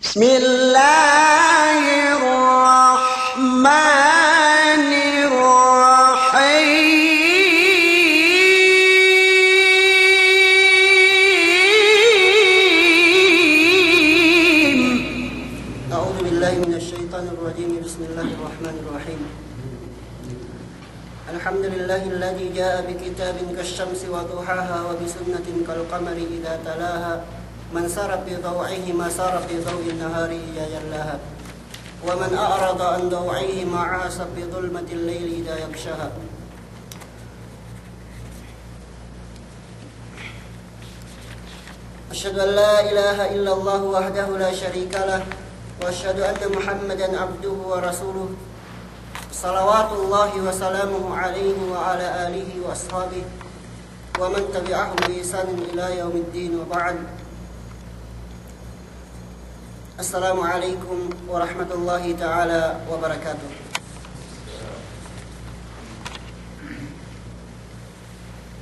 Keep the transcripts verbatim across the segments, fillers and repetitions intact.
بسم الله الرحمن الرحيم. أعوذ بالله من الشيطان الرجيم. بسم الله الرحمن الرحيم. الحمد لله الذي جاء بكتاب كالشمس وضحاها وبسنة كالقمر إذا تلاها. من سار في ضوئهما سار في ضوء النهار إذا جلاها. ومن أعرض عن ضوئهما عاش في ظلمة الليل إذا يغشاها. أشهد أن لا إله إلا الله وحده لا شريك له، وأشهد أن محمدا عبده ورسوله، صلوات الله وسلامه عليه وعلى آله وأصحابه ومن تبعهم بإحسان إلى يوم الدين، وبعد. السلام عليكم ورحمة الله تعالى وبركاته.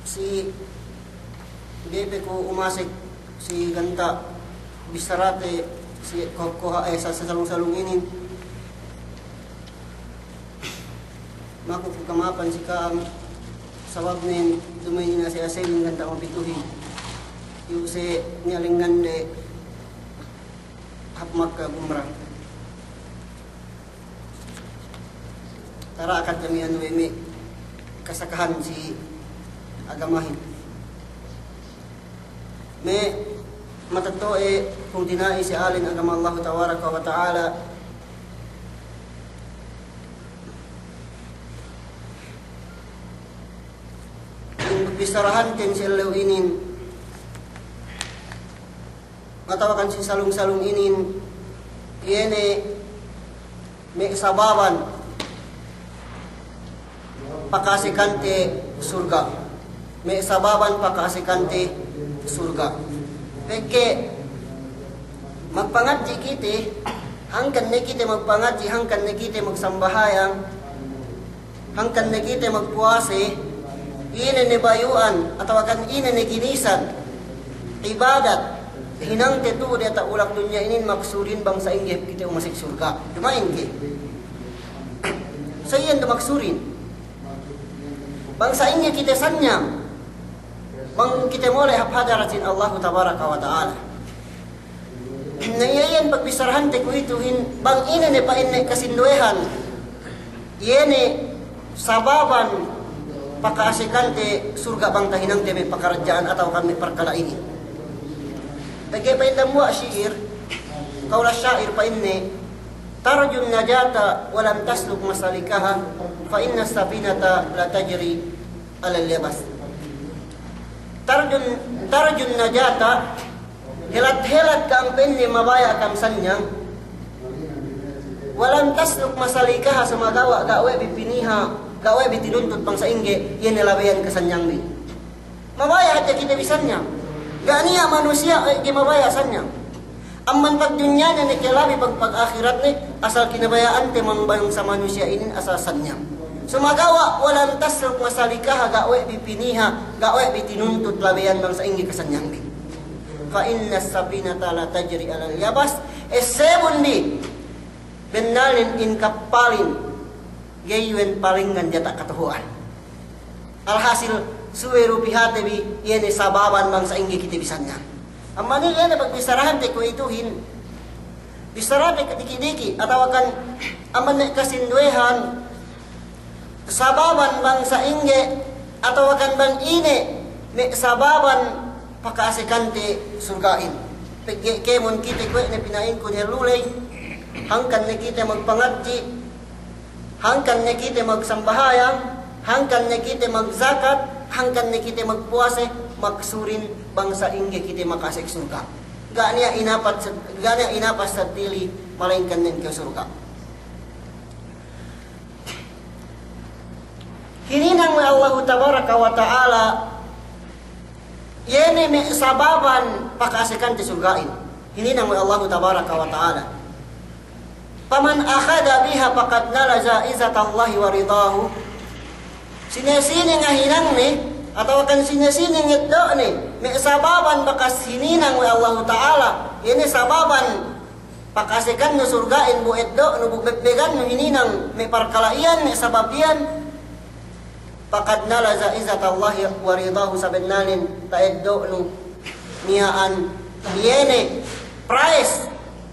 Si, ga'i pe ku umasek si ganta' bissarate si ko-, koha, eh, sa-, sa-, salung-salung inin. Maku ku kama'apan si ka'am, sababnen duma'in inin ase-ase inin ganta' mapituhin. Iyu' se niya' lengngande hap Makkah umrah. Tara akad kami anu we' me' kasakahan si agamahin. Me' matetto'e pungtina'i si ālen agama Allahu tabaraka wa ta'ala. In bissarahanten si ellew inin, atawakan si salung-salung inin, iye ne me' sababan paka'asekante surga'. Me' sababan paka'asekante surga'. Pegge' magpangadji' kite, hangkan ne kite magpangadji', hangkan ne kite magsambahayang, hangkan ne kite magpuwase, ine ne bayu'an, atawakan ine ne ginisan ibadat hinangte tu'u diyata' bulak dunya inin, maksudin bang sa'ingge kite umasek surga'. Duma'in ke. Sa iyan du maksudin. Bang sa'ingge kite sanyang, bang kite mole' hap hadaratin Allahu tabaraka wa ta'ala. Na iye iyan pagbissarahante kuwe'ituhin, bang ine ne pa'inne kasinduwehan, iye ne sababan paka'asekante surga' bang tahinangte me' pakaradja'an atawakan me' parkala' inin. Pegge' pa'in dambuwa' shi'ir, qawl ash-sha'ir pa'inne, "Tarjun najata wa lam tasluk masalikaha, fa innas safinata la tajri alal yabas." Tarjun, tarjun najata, helat-helat ka'am pa'inne mabaya' ka'am sanyang. Wa lam tasluk masalikaha, sumagawa' ga' we' bi piniha, ga' we' bi tinuntut bang sa'ingge, iye ne labeyan kasanyangbi. Mabaya' hadja kite bi sanyang. Ga' niya' manusiya', eh, ga'i mabaya' sanyang. Amban pagdunyane ne ke labi pag-, pag-ahiratne, asal kinabaya'ante mambangsa manusiya' inin asal sanyang. Sumagawa', wa lam tasluk masalikaha, ga' we' bi piniha, ga' we' bi tinuntut labeyan bang sa'ingge kasanyangbi. Fa innas safinata la tajri alal yabas, essebun bi, bennalnen in kappalin, ga'i iyan palengngan diyata' katoho'an. Alhasil, subey du pihate bi, iye ne sababan bang sa'ingge kite bi sanyang. Amban iye ne pagbissarahante kuwe'ituhin, bissarate kadiki'-diki', atawakan amban me' kasinduwehan, sababan bang sa'ingge, atawakan bang ine, me' sababan paka'asekante surga'in. Pegge' kēmon kite kuwe' ne pina'inku ne luley, hangkan ne kite magpangadji', hangkan ne kite magsambahayang, hangkan ne kite magzakat, hangkan ne kite magpuwase, maksudin bang sa'ingge kite maka'asek surga'. Ga' niya' inapat sed-, ga' niya' inapas seddili, malaingkan ne kew surga'. Hininang we' Allahu tabaraka wa ta'ala, iye ne me' sababan paka'asekante surga'in. Hininang we' Allahu tabaraka wa ta'ala. Faman akhadha biha faqad nala ja'izatallahi wa ridahu. Sine-sine ngahinangne, atawakan sine-sine ngeddo'ne me' sababan bakas hininang we' Allahu ta'ala, iye ne sababan Paka'asekannu surga'in bu eddo'nu bu bebbegannu hininang me' parkala' iyan, me' sabab iyan. Faqad nala ja'izatallahi wa ridahu, sabennalnen ta'eddo'nu miya'an iye ne prize,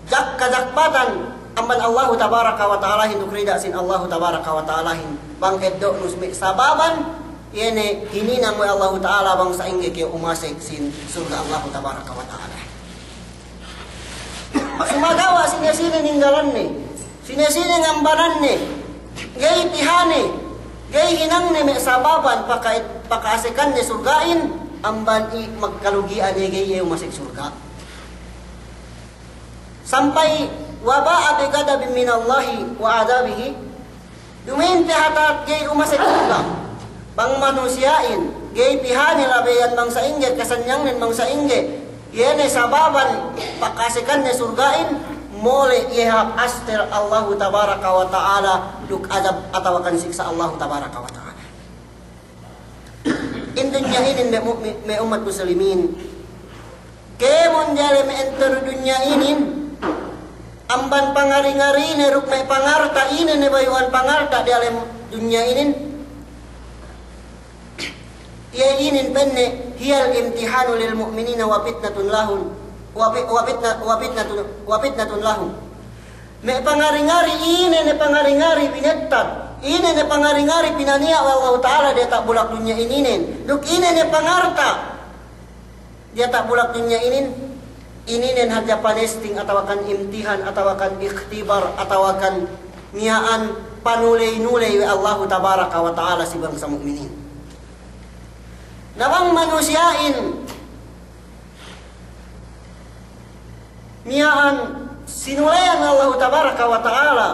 jakka-jakbatan amban Allahu tabaraka wa ta'alahin duk rida' sin Allahu tabaraka wa ta'alahin. Bang eddo'nu me' sababan iye ne hininang we' Allahu ta'ala bang sa'ingge kew umasek sin surga' Allahu tabaraka wa ta'ala. Sumagawa' sine-sine ninggalanne, sine-sine ngambananne, ga'i pihane, ga'i hinangne me' sababan paka-, paka'asekanne surga'in, amban i' magkalugi'an iye ga'i iye umasek surga'. Sampay wa ba'a bi ghadabin minallahi wa 'adzabihi. Duma'in pe hatahat ga'i umasek surga'. Bang manusiya'in ga'i pihane labeyan bang sa'ingge, kasanyangnen bang sa'ingge, iye ne sababan paka'asekanne surga'in, mole' iye hap astel Allahu tabaraka wa ta'ala duk adab atawakan siksa' Allahu tabaraka wa ta'ala. In dunya inin me' mu'mi-, me' ummat muslimin. Kēmon diyalem entero dunya inin, amban pangari-ngarine duk me' pangalta' ine ne bayu'an pangalta' diyalem dunya inin. Iye inin pa'inne, hiyal imtihanu lil mu'minina wa fitnatun lahum, wa fi-, wa fitna-, wa fitnatun, wa fitnatun lahum. Me' pangari-ngari, ine ne pangari-ngari binettad, ine ne pangari-ngari pinaniya' we' Allahu ta'ala diyata' bulak dunya ininen, duk ine ne pangalta' diyata' bulak dunya inin, ininen hadja panesting atawakan imtihan atawakan ikhtibar atawakan miya'an panuley-nuley we' Allahu tabaraka wa ta'ala si bangsa mu'minin. Na bang manusiya'in miya'an sinuleyan Allahu tabaraka wa ta'ala,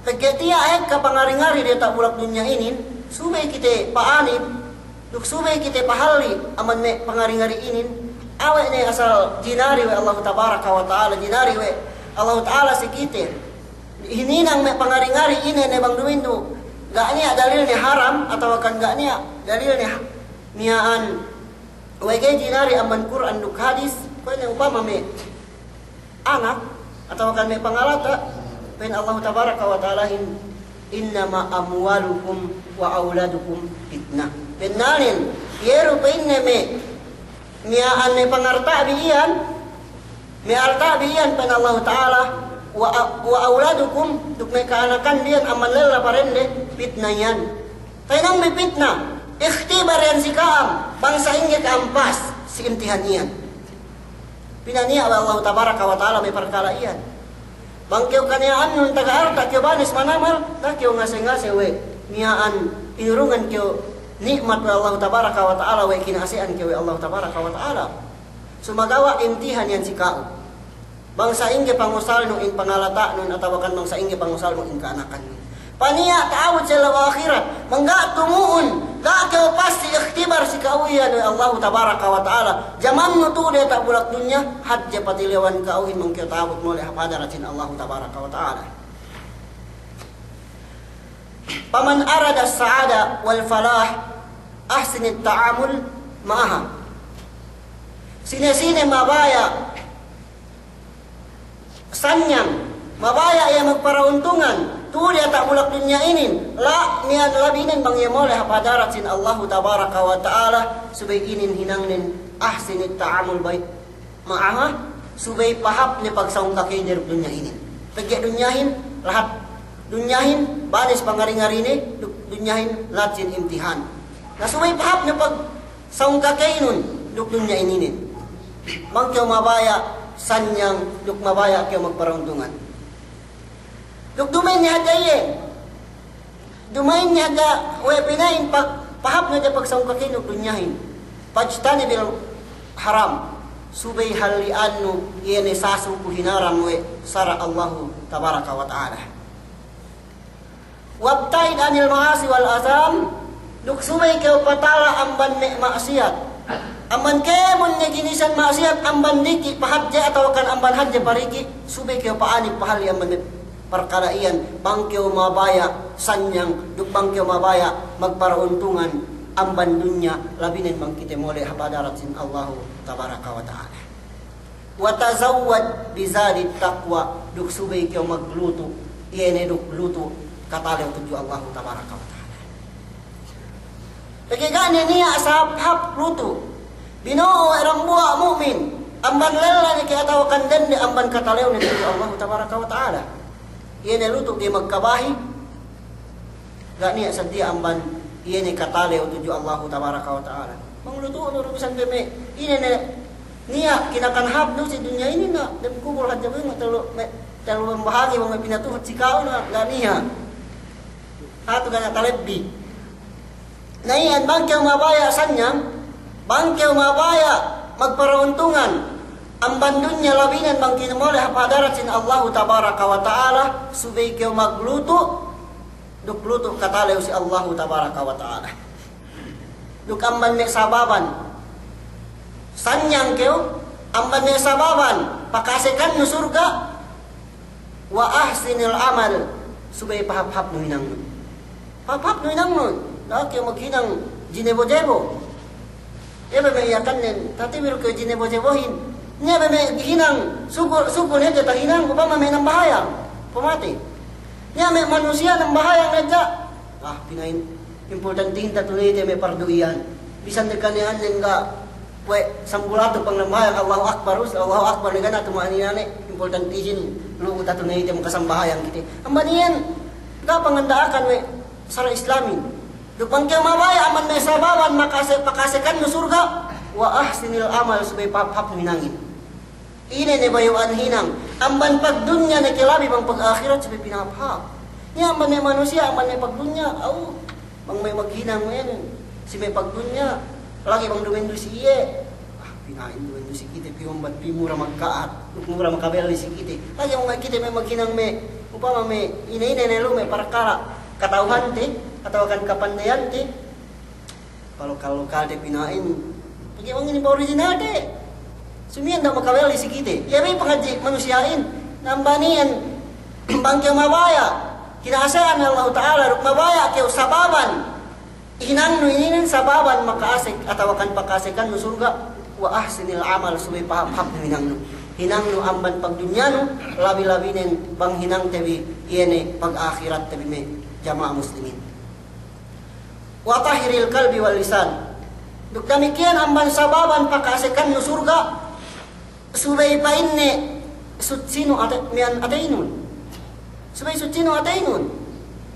pegge' tiya' ekka pangari-ngari diyata' bulak dunya inin, subey kite pa'anib, duk subey kite pahalli' amban me' pangari-ngari inin, awe' ne asal jinari we' Allahu tabaraka wa ta'ala, jinari we' Allahu ta'ala si kite. Hininang me' pangari-ngari ine ne bang duma'in du, ga' niya' dalilne haram, atawakan ga' niya' dalilne ha-, miya'an we' ga'i jinari amban Kur'an duk hadis, kuwe' ne upama me' anak, atawakan me' pangalta', pa'in Allahu tabaraka wa ta'alahin, "Innama amwalukum wa awladukum fitnah." Bennalnen, iye du pa'inne me' miya'an me' pangalta'bi iyan, me' alta'bi iyan pa'in Allahu ta'ala, wa, wa awladukum, duk me' ka'anakanbi iyan amban lella pa dende, fitna iyan. Pa'inne me' fitna, ikhtibar iyan si ka'am, bang sa'ingge ka'am pas si imtihan iyan. Pinaniya' we' Allahu tabaraka wa ta'ala me' parkala' iyan. Bang kew kaniya'annun taga alta' kew banes manamal, da'a kew ngase-ngase we' miya'an inurungan kew ni'mat we' Allahu tabaraka wa ta'ala, we' kina'ase'an kew we' Allahu tabaraka wa ta'ala. Sumagawa' imtihan iyan si ka'u. Bang sa'ingge pangusalnu in pangalta'nun atawakan bang sa'ingge pangusalnu in ka'anakannun. Paniya' ta'abut si ellew ahirat, bang ga' tumu'un, ga' kew pas si ikhtibar si ka'u iyan we' Allahu tabaraka wa ta'ala. Jamannu tu'u diyata' bulak dunya, hadje patilewan ka'uhin bang kew ta'abut mole' hap hadarat sin Allahu tabaraka wa ta'ala. Faman arada as-sa'ada wal falah, ahsinit ta'amul ma'aha. Sine-sine mabaya' sanyang, mabaya' iye magparauntungan tu'u diyata' bulak dunya inin, la' miya'an labinen bang iye mole' hap hadarat sin Allahu tabaraka wa ta'ala, subey inin hinangnen ahsinit ta'amul bay-, ma'aha, subey pahāpne pagsaungkakeyne duk dunyahin. Pegge' dunyahin lahat, dunyahin banes pangari-ngarine, duk dunyahin lahat sin imtihan. Na subey pahāpne pag- saungkakeynun duk dunya ininen. Bang kew mabaya' sanyang duk mabaya' kew magparauntungan. Duk duma'in ne hadja iye. Duma'in ne hadja we' pina'in pa-, pahāpnu hadja pagsaungkakeynun duk dunyahin. Fajtanibil haram. Subey halli'annu iye ne sasuku hinaram we' sara' Allahu tabaraka wa ta'ala. Wabta'id anil ma'asi wal atham, duk subey kew patala amban me' ma'asiyat. Amban kēmon ne ginisan ma'asiyat, amban diki' pahadje atawakan amban hadje pariki', subey kew pa'anib pahalli' amban me' parkala' iyan, bang kew mabaya' sanyang, duk bang kew mabaya' magparauntungan amban dunya, labinen bang kite mole' hap hadarat sin Allahu tabaraka wa ta'ala. Wa tazawwad bi zadit taqwa, duk subey kew maglutu', iye ne duk lutu' katalew tudju Allahu tabaraka wa ta'ala. Pegge' ga' ne niya' sahāp-hāp lutu', bino'o we' dambuwa' mu'min, amban lella ne ke atawa kan dende, amban katalewne tudju Allahu tabaraka wa ta'ala. Iye ne lutu' ga'i magkabahi, ga' niya' sadiya amban iye ne katalew tudju Allahu tabaraka wa ta'ala. Bang lutu'nu du bisan pe me', ine ne niya' kinakan hāp du si dunya inin na, dem kubul hadja bu me' tellu, me' tellu bahagi bang me' pinatuhut si ka'u na, ga' niya'. Hatu ga' niya' talebbi. Na iyan bang kew mabaya' sanyang, bang kew mabaya' magparauntungan amban dunya labinen bang kew mole' hap hadarat sin Allahu tabaraka wa ta'ala, subey kew maglutu', duk lutu' katalew si Allahu tabaraka wa ta'ala. Duk amban me' sababan sanyang kew, amban me' sababan paka'asekannu surga', wa ahsinil amal, subey pahāp-hāpnu hinangnu. Pahāp-hāpnu hinangnu, da'a kew maghinang jinebo-jebo. Iye be me' Yakannen, tatibil kew jinebo-jebohin. Niya' be me' hinang, suku, suku ne hadja tahinang, upama me' nambahayang, pamate. Niya' me' manusiya' nambahayang hadja. Ah, pina'in, importantihin tatuneyte me' pardu iyan. Bisan de kaniyanen ga' we' sambulatu pangnambahayang, Allahu Akbar, us, Allahu Akbar, ne ga' ne tuma'aninane, importantihin lu'u tatuneyte makasambahayang kite. Amban iyan, ga' panganda'akan we' sara' Islamin. Duk bang kew mabaya' amban me' sababan maka'ase-, paka'asekannu surga', wa ahsinil amal, subey pahāp-hāpnu hinangin. Ine ne bayu'an hinang, amban pagdunya ne ke labi bang pag-ahirat subey pinahāp-hāp. Niya' amban me' manusiya', amban me' pagdunya, aw, bang me' maghinang we' ne si me' pagdunya, lagi' bang duma'in du si iye. Ah, pina'in duma'in du si kite, pī umbat, pī mura magka'at, duk mura makabelli si kite. Lagi' bang kite me' maghinang me', upama me' ine-ine ne lu me' parkala' kata'uhante, atawa kan kapandeyante, palokal-lokalte pina'in, pegge' bang inin pa orijinalte, sumiyan da'a makabelli si kite. Iye be pangadji' manusiya'in, na amban iyan bang kew mabaya' kina'ase'an Allahu ta'ala, duk mabaya' kew sababan hinangnu inin, sababan maka'asek atawa kan paka'asekannu surga', wa ahsinil amal, subey pahāp-hāpnu hinangnu. Hinangnu amban pagdunyanu, labi-labinen bang hinangte bi iye ne pag-ahiratte bi me' jama'a muslimin. Wa tahhiril qalbi wal lisan. Duk damikkiyan amban sababan paka'asekannu surga', subey pa'inne sutsinu ate-, miya'an ateynun. Subey sutsinu ateynun.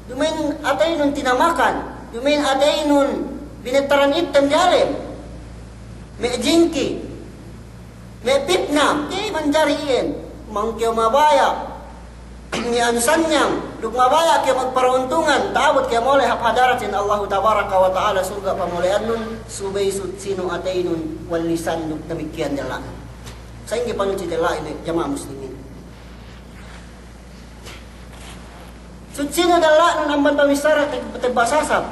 Duma'in ateynun tinamakan. Duma'in ateynun binettaran ittem diyalem. Me' jingki. Me' pitna, ga'i manjari iyan. Bang kew mabaya' miya'an sanyang, duk mabaya' kew magparauntungan, ta'abut kew mole' hap hadarat sin Allahu tabaraka wa ta'ala, surga' pamole'annun, subey sutsinu ateynun, wal lisan, duk damikkiyan della'nun. Sa'ingge panutsi della'in, jama'a muslimin. Sutsinu della'nun amban pamissara te-, tebba' sasab.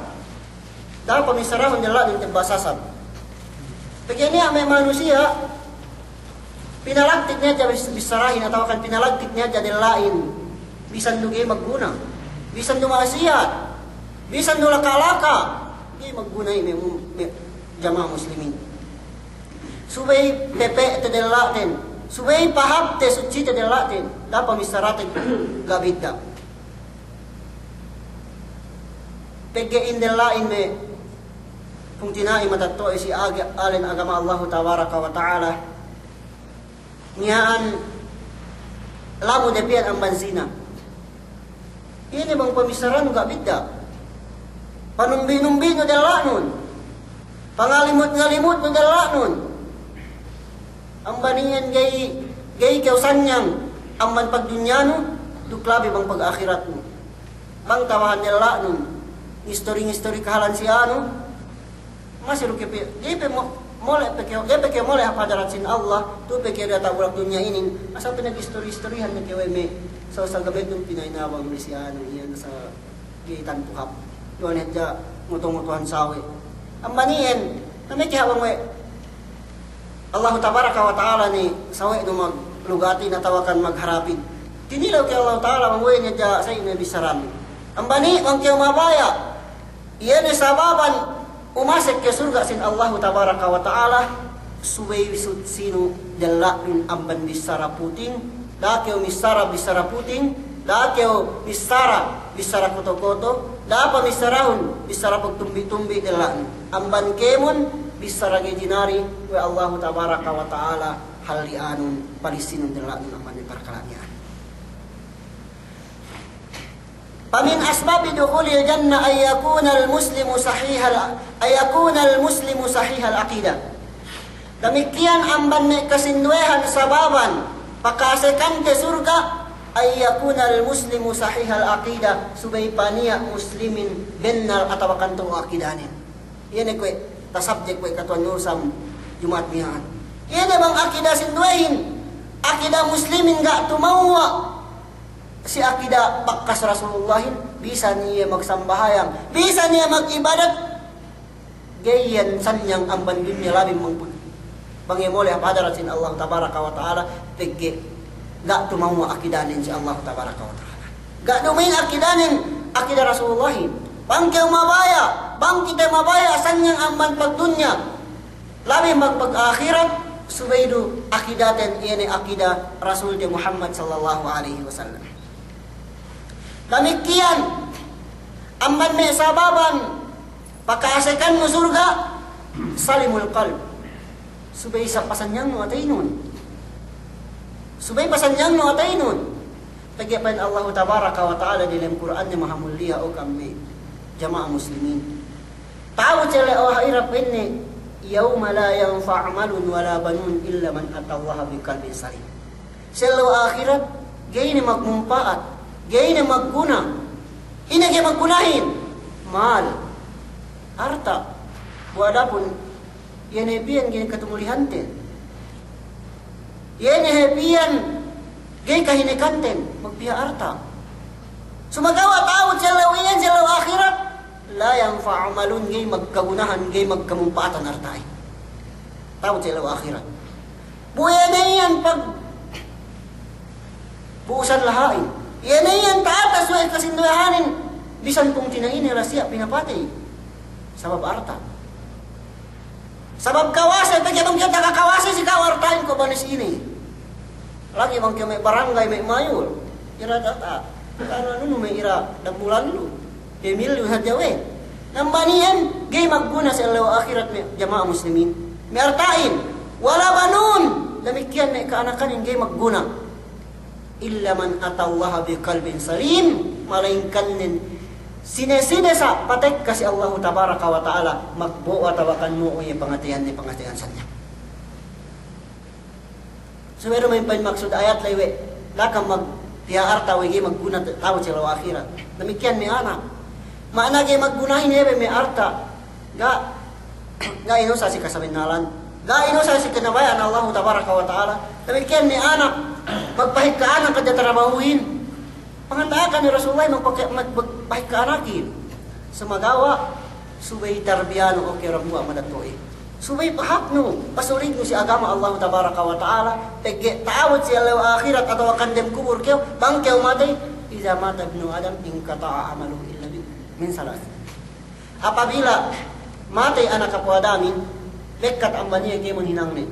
Da'a pamissarahun della'nun tebba' sasab. Pegge' niya' me' manusiya', pinalagtik ne hadja bis-, bissarahin atawa kan pinalagtik ne hadja della'in. Bisan du ga'i magguna. Bisan du ma'asiyat. Bisan du laka'-laka'. Ga'i magguna i' me', me' jama'a muslimin. Subey pepe'te della'ten, subey pahāpte sutsite della'ten, da'a pamissarate ga' bidda'. Pegge' in della'in me' pungtina'i matetto'a si aga-, alen agama Allahu tabaraka wa ta'ala. Miya'an lamu de piyan amban zina. Ine bang pamissaranu ga' bidda'. Panumbi'-numbi'nu della'nun. Pangalimut-ngalimutnu della'nun. Amban iyan ga'i, ga'i kew sanyang amban pagdunyanu, duk labi bang pag-ahiratnu. Bang tawahan della'nun, ngistori-ngistori kahalan si anu, masi du kew pe, ga'i pe mo-, mole' pe kew, ga'i pe kew mole' hap hadarat sin Allah, tu'u pe kew diyata' bulak dunya inin, asal pe nag-istori-istorihan ne kew we' me' saw-saw ga'i pe tu'u pina'in abang me' si anu, iyan sa ga'i tantu hap. Duwan hadja ngutu-ngutuhan sawe'. Amban iyan, na me' ke hawang we' Allahu tabaraka wa ta'ala ne sawe'nu maglugatin atawa kan magharapin. Tinilew ke Allahu ta'ala bang we' ne hadja sa ine bissaramu. Amban iyan bang kew mabaya', iye ne sababan umasek kew surga' sin Allahu tabaraka wa ta'ala, Subey sutsinu della'nun amban bissara puting, da'a kew missara bissara puting, da'a kew missara bissara koto-koto, da'a pamissarahun bissara pagtumbi'-tumbi' della'nun. Amban kēmon bissara ga'i jinari we' Allahu Tabaraka wa Ta'ala halli'anun, palissinun della'nun amban me' parkala' miya'an. فمن أسباب دخول الجنة أن يكون المسلم صحيح ال-، أن يكون المسلم صحيح العقيدة. Damikkiyan amban me' kasinduwehan sababan paka'asekante surga', أن يكون المسلم صحيح العقيدة, subey paniya' muslimin bennal atawa kan tu'u akidanen. Iye ne kuwe' tasubjek kuwe' katuwan nusam Juma'at miya'an. Iye ne bang akida sinduwehin, akida muslimin ga' tumewwa' si akida bakkas Rasulullahin, bisan iye magsambahayang, bisan iye magibadat, ga'i iyan sanyang amban dunya labi bang pun, bang iye mole' hap hadarat sin Allah Tabaraka wa Ta'ala, pegge' ga' tumewwa' akidanen si Allah Tabaraka wa Ta'ala. Ga' duma'in akidanen akida Rasulullahin. Bang kew mabaya', bang kite mabaya' sanyang amban pagdunya labi mag-, mag-ahirat, subey du akidaten iye ne akida Rasulte Muhammad sallallahu alaihi wasallam. Damikkiyan amban me' sababan paka'asekannu surga', salimul qalb. Subey sa pasanyangnu ataynun. Subey pasanyangnu ataynun. Pegge' pa'in Allahu Tabaraka wa Ta'ala diyalem Kur'anne mahamulliya, o ka'am me' jama'a muslimin. Ta'abut si ellew ahirat pa'inne, يوم لا ينفع مال ولا بنون إلا من أتى الله بقلب سليم. Si ellew ahirat, ga'i ne magmumpa'at, ga'i ne magguna. Ine ga'i maggunahin? Mal, arta'. Bu adapun iye ne hep iyan ga'i ne katumulihanten, iye ne hep iyan ga'i kahinekanten magpiha' arta'. Sumagawa' ta'abut si ellew iyan, si ellew ahirat, لا ينفع مال, ga'i magkagunahan, ga'i magkamumpa'atan arta'in. Ta'abut si ellew ahirat. Bu iye ne iyan pagbu'usan laha'in, iye ne iyan ta'atas we' kasinduwehanin, bisan pungtina'ine la siya' pinapatey sabab arta'. Sabab kawase, pegge' bang kew taga kawase si ka'u arta'in ko' banes ine. Lagi' bang kew me' barangay, me' mayul, ira data', anu, anu, me' ira dambulan lu, pemilyu hadja we'. Na amban iyan ga'i magguna si ellew ahirat me' jama'a muslimin me' arta'in. ولا بنون, damikkiyan me' ka'anakanin ga'i magguna. إلا من أتى الله بقلب سليم, malayingkan nen sine-sine sa' patekka si Allahu Tabaraka wa Ta'ala magbo'o atawa kan mo'o iye pangateyanne, pangateyan sanyang. Subey du me' pa'in maksud ayat ley we', da'a kam magpiha' arta' we' ga'i magguna ta'abut si ellew ahirat. Damikkiyan me' anak. Ma'ana ga'i maggunahin iye be me' arta'. Ga', ga' inusa si kasabennalan. Ga' inusa si kinabaya'an Allahu Tabaraka wa Ta'ala. Damikkiyan me' anak. Magpahekka anak hadja tarabahuhin. Pangata'akan ni Rasulullah magpake-, mag-, magpahekka anakin. Sumagawa' subey tarbiyanu, o kew dambuwa' madato'e. Subey pahāpnu, pasulignu si agama Allahu Tabaraka wa Ta'ala, pegge' ta'abut si ellew ahirat atawa kan dem kubul kew, bang kew matey, إذا مات ابن آدم انقطع عمله إلا من ثلاث. Apabila matey anak apu' Adamin, bekkat amban iye kēmon hinangne.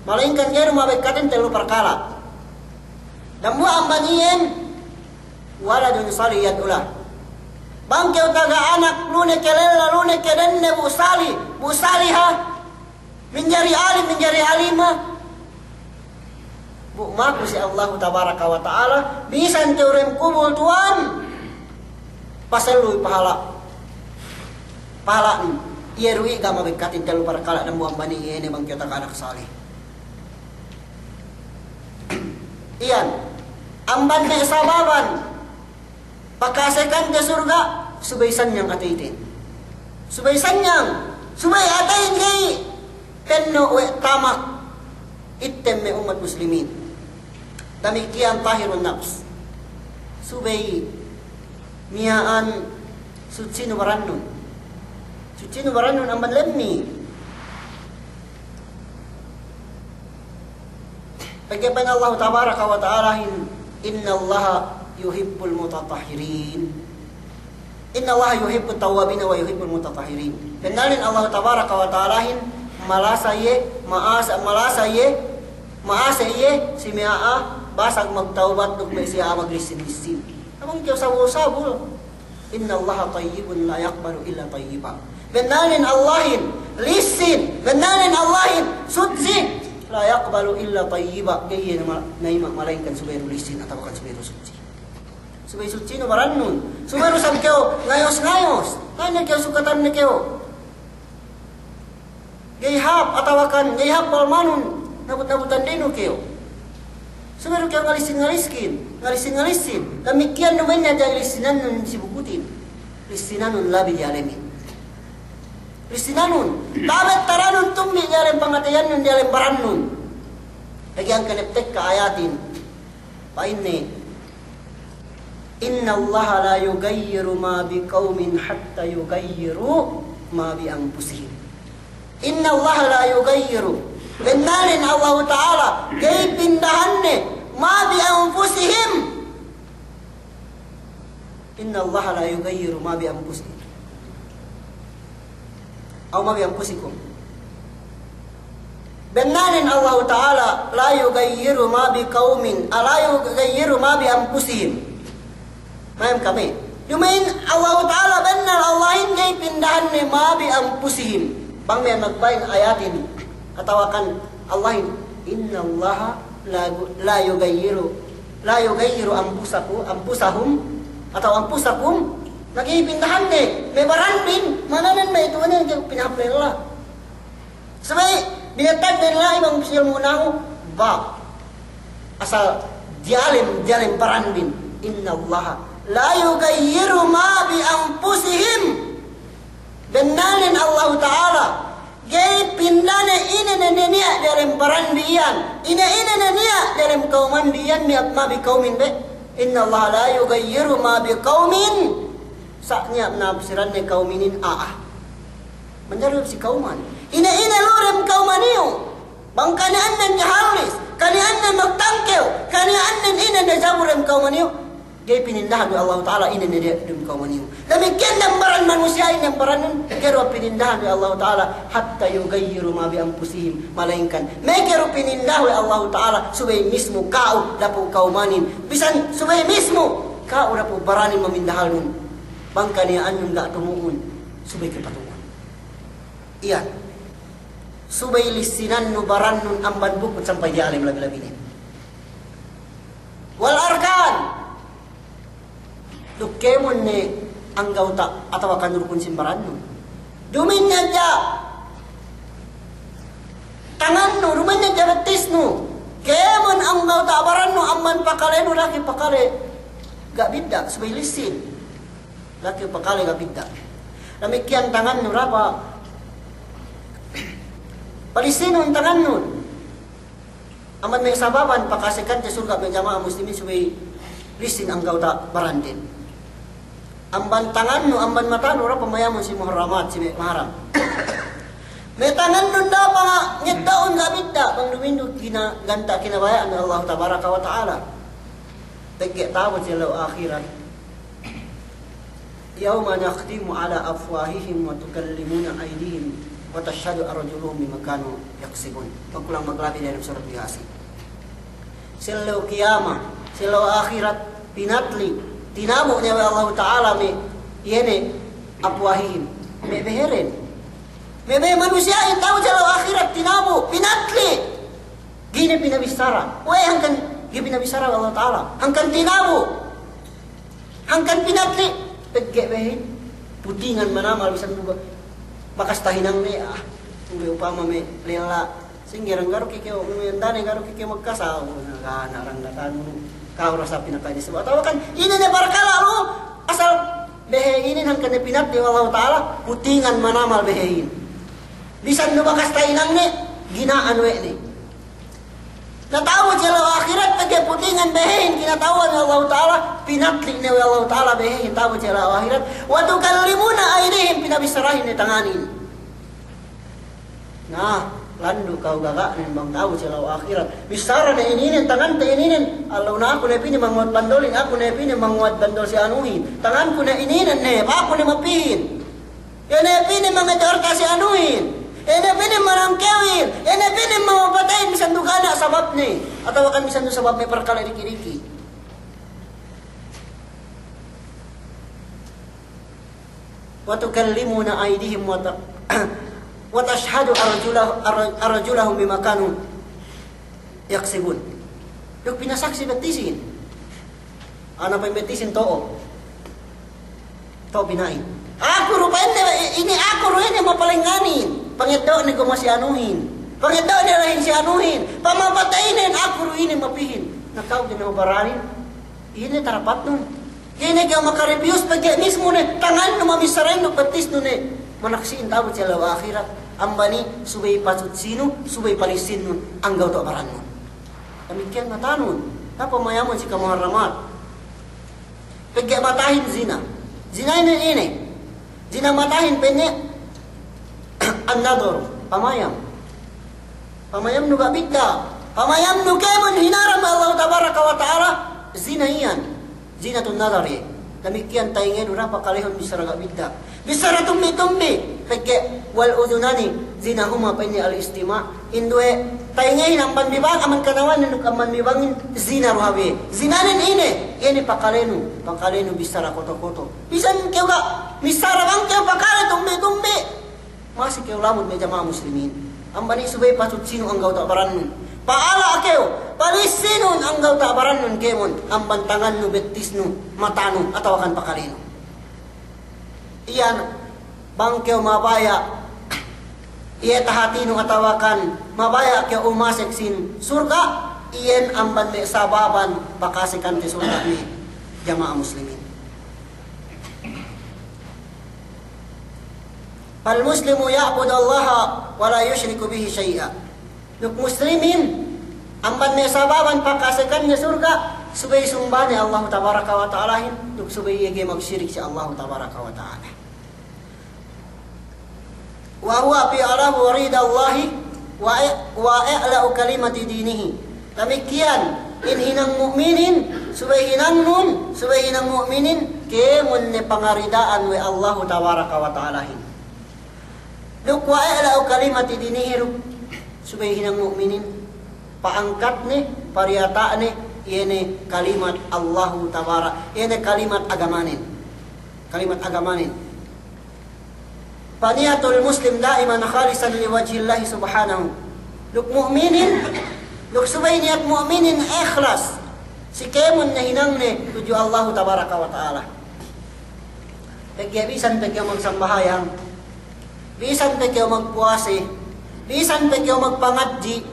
Malayingkan ga'i du mabekkatin tellu parkala'. Dambuwa' amban iyan, ولد صالح يدعو له. Bang kew taga anak, lu ne ke lella, lu ne ke dende, bu salih, bu saliha, manjari alim, manjari alima, bu maku si Allahu Tabaraka wa Ta'ala, bisan kew dem kubul tuwan, pasellu pahala', pahala'nu. Iye du i' ga' mabekkatin tellu parkala', dambuwa' amban iye ne bang kew taga anak salih. Iyan, amban me' sababan paka'asekante surga', subey sanyang ateyten. Subey sanyang, subey ateyin ga'i penno' we' tamak. Ittem me' ummat muslimin. Damikkiyan tahirun nafs. Subey miya'an sutsinu barannun. Sutsinu barannun amban lemmi'. Pegge' pa'in Allahu Tabaraka wa Ta'alahin, إن الله يحب المتطهرين. إن الله يحب التوابين ويحب المتطهرين. Bennalnen Allahu Tabaraka wa Ta'alahin Malasa iye, ma'asa, malasa iye, ma'ase iye, si me' a'a, basag magtawbat duk me' si a'a maglissin-lissin. Amang kew sabul-sabul. Innallaha tayyibun la yaqbalu illa tayyiba. Bennalnen Allahin lissin, bennalnen Allahin sutsi, la yaqbalu illa tayyiba. Ga'i iye na ma-, na'ima' malaingkan subey du lissin atawa kan subey du sutsi. Subey sutsinu barannun. Subey du isab kew ngayos-ngayos. Tanya kew sukatan ne kew. Ga'i hāp atawa kan ga'i hāp palmanun, nabut-nabutan dinu kew. Subey du kew ngalissin-ngalissin, ngalissin-ngalissin. Damikkiyan duma'in hadja lissinannun si bukutin. Lissinannun labi diyalemin. Lissinannun. Tabe' taranun tumbi diyalem pangateyannun, diyalem barannun. Lagi' hangkan eptekka ayatin. Pa'inne, "Innallaha la yugayyiru ma biqawmin hatta yugayyiru ma bi anfusihim." Innallaha la yugayyiru. Bennalnen Allahu Ta'ala ga'i pindahanne ma bi anfusihim. Innallaha la yugayyiru ma bi anfusihim. Aw ma bi anfusikum. Bennalnen Allahu Ta'ala la yugayyiru ma biqawmin, a, la yugayyiru ma bi anfusihim. Mayam kami. Duma'in Allahu Ta'ala bennal Allahin ga'i pindahanne ma bi anfusihim. Bang me' magbaying ayatin. Atawa kan Allahin, "Innallaha la, la yugayyiru, la yugayyiru anfusaku-, anfusahum," atawa "anfusakum," na ga'i pindahanne, me' baranbin, mananen me' itu ne ga'i pinahap lella. Subey binetad lella bang pisil munahu, ba. Asal diyalem, diyalem baranbin. "Innallaha la yugayyiru ma bi anfusihim." Bennalnen Allahu Ta'ala ga'i pindahne ine ne niya' diyalem baranbi iyan, ine-ine ne niya' diyalem kawmanbi iyan, mi-, ma biqawmin be. "Innallaha la yugayyiru ma biqawmin." Sa' niya' nabsiranne kawminin a'a. Manjari si kawman. Ine-ine lu'u dem kawman iyu. Bang kaniya'annen jahallis, kaniya'annen magtangkew, kaniya'annen ine ne jabu dem kawman iyu. Ga'i pinindahan we' Allahu Ta'ala ine ne dem kawman iyu. Damikkiyan dem baran manusiya'in, dem baranun, ga'i du pinindahan we' Allahu Ta'ala hatta yugayyiru ma bi anfusihim. Malayingkan meke du pinindah we' Allahu Ta'ala subey mismu ka'u dapu' kawmanin. Bisan subey mismu ka'u dapu' baranin mamindahalnun. Bang kaniya'annun ga' tumu'un, subey ke patu'un. Iyan. Subey lissinannu barannun amban bukut sampay diyalem labi-labinen. Wal arkan. Duk kēmon ne anggawta' atawa kan rukun sin barannun. Duma'in hadja tangannu, duma'in hadja bettisnu. Kēmon anggawta' barannu amban pakalenu, laki pakale ga' bidda', subey lissin. Laki pakale ga' bidda'. Damikkiyan tangannu, dapa' palissinun tangannun. Amban me' sababan pakasekante surga' me' jama'a muslimin subey lissin anggawta' baranden. Amban tangannu, amban matanu, dapa' mayamun si muharramat, si me' maharam. Me' tangannun dapa' ngeddo'un ga' bidda', bang duma'in du kina-, ganta' kinabaya'an Allah tabaraka wa ta'ala. Pegge' ta'abut si ellew ahirat. Yawma nakhtimu ala afwahihim wa tukallimuna aydihim wa tashhadu arjuluhum bima kanu yaksibun. Magkulang maglabi diyalem surat Yasin. Si ellew kiyamat, si ellew ahirat, pinatli', tinabu' ne we' Allahu Ta'ala me', iye ne, afwahihim, me' beheren. Me' behe manusiya'in ta'abut si ellew ahirat, tinabu', pinatli'. Ga'i ne pinabissara. We'ey hangkan ga'i pinabissara we' Allahu Ta'ala? Hangkan tinabu'. Hangkan pinatli', pegge' behin putingan manamal bisan du bakas tahinangne, ah, uwe upama me' lella, singge rang garu kikew, me' andane garu kikew magkasa, na, na, rang datanu, ka'u rasa pinaka'in isab. Atawa kan, ine ne parkala' lu, asal behe inin hangkan ne pinatli' we' Allahu Ta'ala, putingan manamal behe inin. Bisan du bakas tahinangne, gina'an we' ne. Na ta'abut si ellew ahirat, pegge' putingan behehin kinata'uhan we' Allahu Ta'ala, pinatli' ne we' Allahu Ta'ala behehin ta'abut si ellew ahirat. Wa tukallimuna aydihim, pinabissarahin ne tanganin. Na, landu' ka'u gaga'nen bang ta'abut si ellew ahirat. Bissara ne ininen, tangante ininen. Allahu, na aku ne pī ne manguwat bandolin, aku ne pī ne manguwat bandol si anuhin. Tanganku ne ininen ne, aku ne mapihin. Iye ne pī ne mangetorta si anuhin. Ine pa'inne manangkewin, ine pa'inne mamapatayin, misan du ga' niya' sababne, atawa kan misan du sababne parkala' diki'-diki'. Wa tukallimuna aydihim wa ta-, wa tashhadu arjula-, ar-, arjulahum bima kanu yaksibun. Duk pinasaksi bettisin. Ana' pa'in bettisin to'o. To'o pina'in. Aku du pa'inne, ine aku du ine mapalengnganin. Pangeddo'ne ku masi anuhin. Pangeddo'ne lahin si anuhin. Pamapataynen aku du ine mapihin. Na ka'u ga'i ne mabaranin. Ine tarapatnun. Ine kew makaribiyus pegge' mismu ne, tangannu mamissarahin duk bettisnu ne manaksihin ta'abut si ellew ahirat. Amban iye subey pasutsinu, subey palissinu, anggaw to'o barannun. Damikkiyan matanun, tapamayamun si kamuharramat. Pegge' matahin zina. Zina ine, ine. Zina matahin pa'inne an-nadhar, pamayam. Pamayamnu ga' bidda'. Pamayamnu kēmon hinaram Allah tabaraka wa ta'ala, zina iyan. Zinatun nadhar iye. Damikkiyan tayingenu du pakalehun bissara ga' bidda'. Bissara tumbi-tumbi. Pegge' wal udhunani zinahuma pa'inne al-istima'. In duwe tayngehin amban bibang, amban kanawanin duk amban bibangin zina du hap iye. Zinanen ine, iye ne pakalenu, pakalenu bissara koto-koto. Bisan kew ga' missara bang kew pakale tumbi-tumbi. Masi kew lamud me' jama'a muslimin. Amban iye subey pasutsinu anggawta' barannun. Pa'ala' kew, palissinun anggawta' barannun kēmon. Amban tangannu, bettisnu, matanu, atawa kan pakalenu. Iyan, bang kew mabaya', iye tahatinu atawa kan mabaya' kew umasek sin surga', iyan amban me' sababan pakasekante surga' me' jama'a muslimin. Fal muslimu ya'budullaha wa la yushriku bihi shay'a. Duk muslimin, amban me' sababan pakasekanne surga', subey sumbane Allahu tabaraka wa ta'alahin, duk subey iye ga'i magsirik si Allahu tabaraka wa ta'ala. Wa huwa fi'luhu ridallahi wa i-, wa i'la'u kalimati dinihi. Damikkiyan, in hinang mu'minin, subey hinangnun, subey hinang mu'minin, kēmon ne pangarida'an we' Allahu tabaraka wa ta'alahin. Duk wa i'la'u kalimati dinihi duk subey hinang mu'minin, pa'angkatne, pariyata'ne, iye ne kalimat Allahu tabara-, iye ne kalimat agamanen. Kalimat agamanen. Fa niyatul muslim da'iman khalisan li wajhillahi subhanahu. Duk mu'minin, duk subey niyat mu'minin ikhlas. Si kēmon ne hinangne tudju Allahu tabaraka wa ta'ala. Pegge' bisan pe kew magsambahayang, bisan pe kew magpuwase, bisan pe kew magpangadji',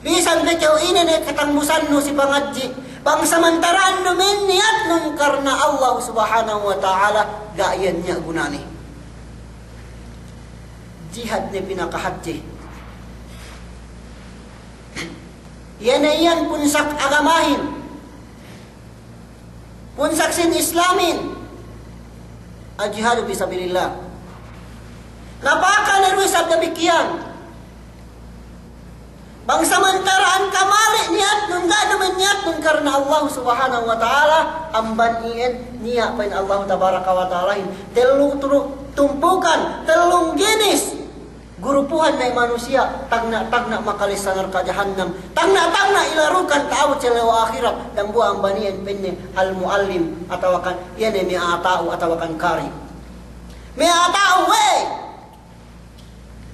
bisan pe kew ine ne katangbusannu si pangadji', bang samantara'an duma'in niyatnun karna Allah subhanahu wa ta'ala, ga' iyan niya' gunane. Jihad ne pinakahadje. Iye ne iyan punsak agamahin. Punsak sin Islamin, al-jihadu fi sabilillah. Napaka ne du isab damikkiyan. Bang samantara'an kamali' niyatnun, ga' duma'in niyatnun karna Allah subhanahu wa ta'ala, amban iyan niya' pa'in Allah tabaraka wa ta'alahin tellu turu-, tumpukan, tellung ginis. Gurupuhan me' manusiya', tagna'-tagna' makalessa narka' jahannam, tagna'-tagna' ilarukan ta'abut si ellew ahirat, dambuwa' amban iyan pa'inne al-mu'allim, atawa kan, iye ne me' a'a ta'u, atawa kan kari. Me' a'a ta'u, we'!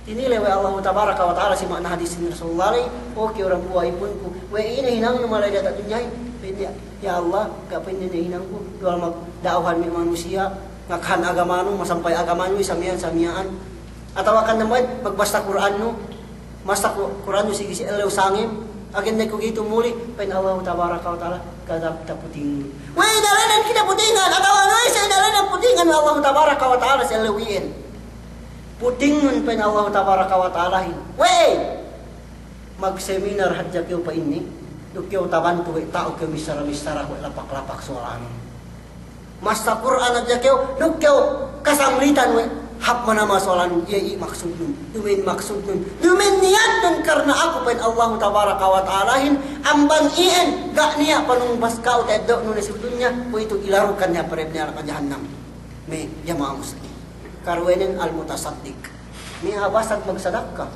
Tinile' we' Allahu tabaraka wa ta'ala si ma'ana hadis ni Rasulullah, "O kew dambuwa' ipunku, we' ine hinangnu mala'i diyata' dunyahin?" Pa'inne, "Ya Allah, ga' pa'inne ne hinangku, duwal magda'awahan me' manusiya', ngakahan agamanu, masampay agamanu, samiya'an, samiya'an." Atawa kan dambuwa'in, magbassa Kur'annu, massa Ku-, Kur'annu sigi si ellew sangem, agen ne ku ga'i tumuli, pa'in Allahu tabaraka wa ta'ala, "Kadhabta, putingnun." We' inēnan kite putingan, atawa we' sa inēnan putingan we' Allahu tabaraka wa ta'ala si ellew iyan. Putingnun pa'in Allahu tabaraka wa ta'alahin. We'! Magseminar hadja kew pa'inne, duk kew tabantu we' ta'u kew missara-missara we' lapak-lapak suwalanun. Massa Kur'an hadja kew, duk kew kasanglitan we' hāp manama' suwalanun, iye i' maksudnun, duma'in maksudnun, duma'in niyatnun karna aku pa'in Allahu tabaraka wa ta'alahin, amban iyan ga' niya' panumbas ka'u ta'eddo'nu ne si dunya, kuwe'itu ilarukan ne hap leb narka' jahannam. Me' jama'a muslimin. Karuwenen al-mutasaddiq. Miya' basag magsadakka.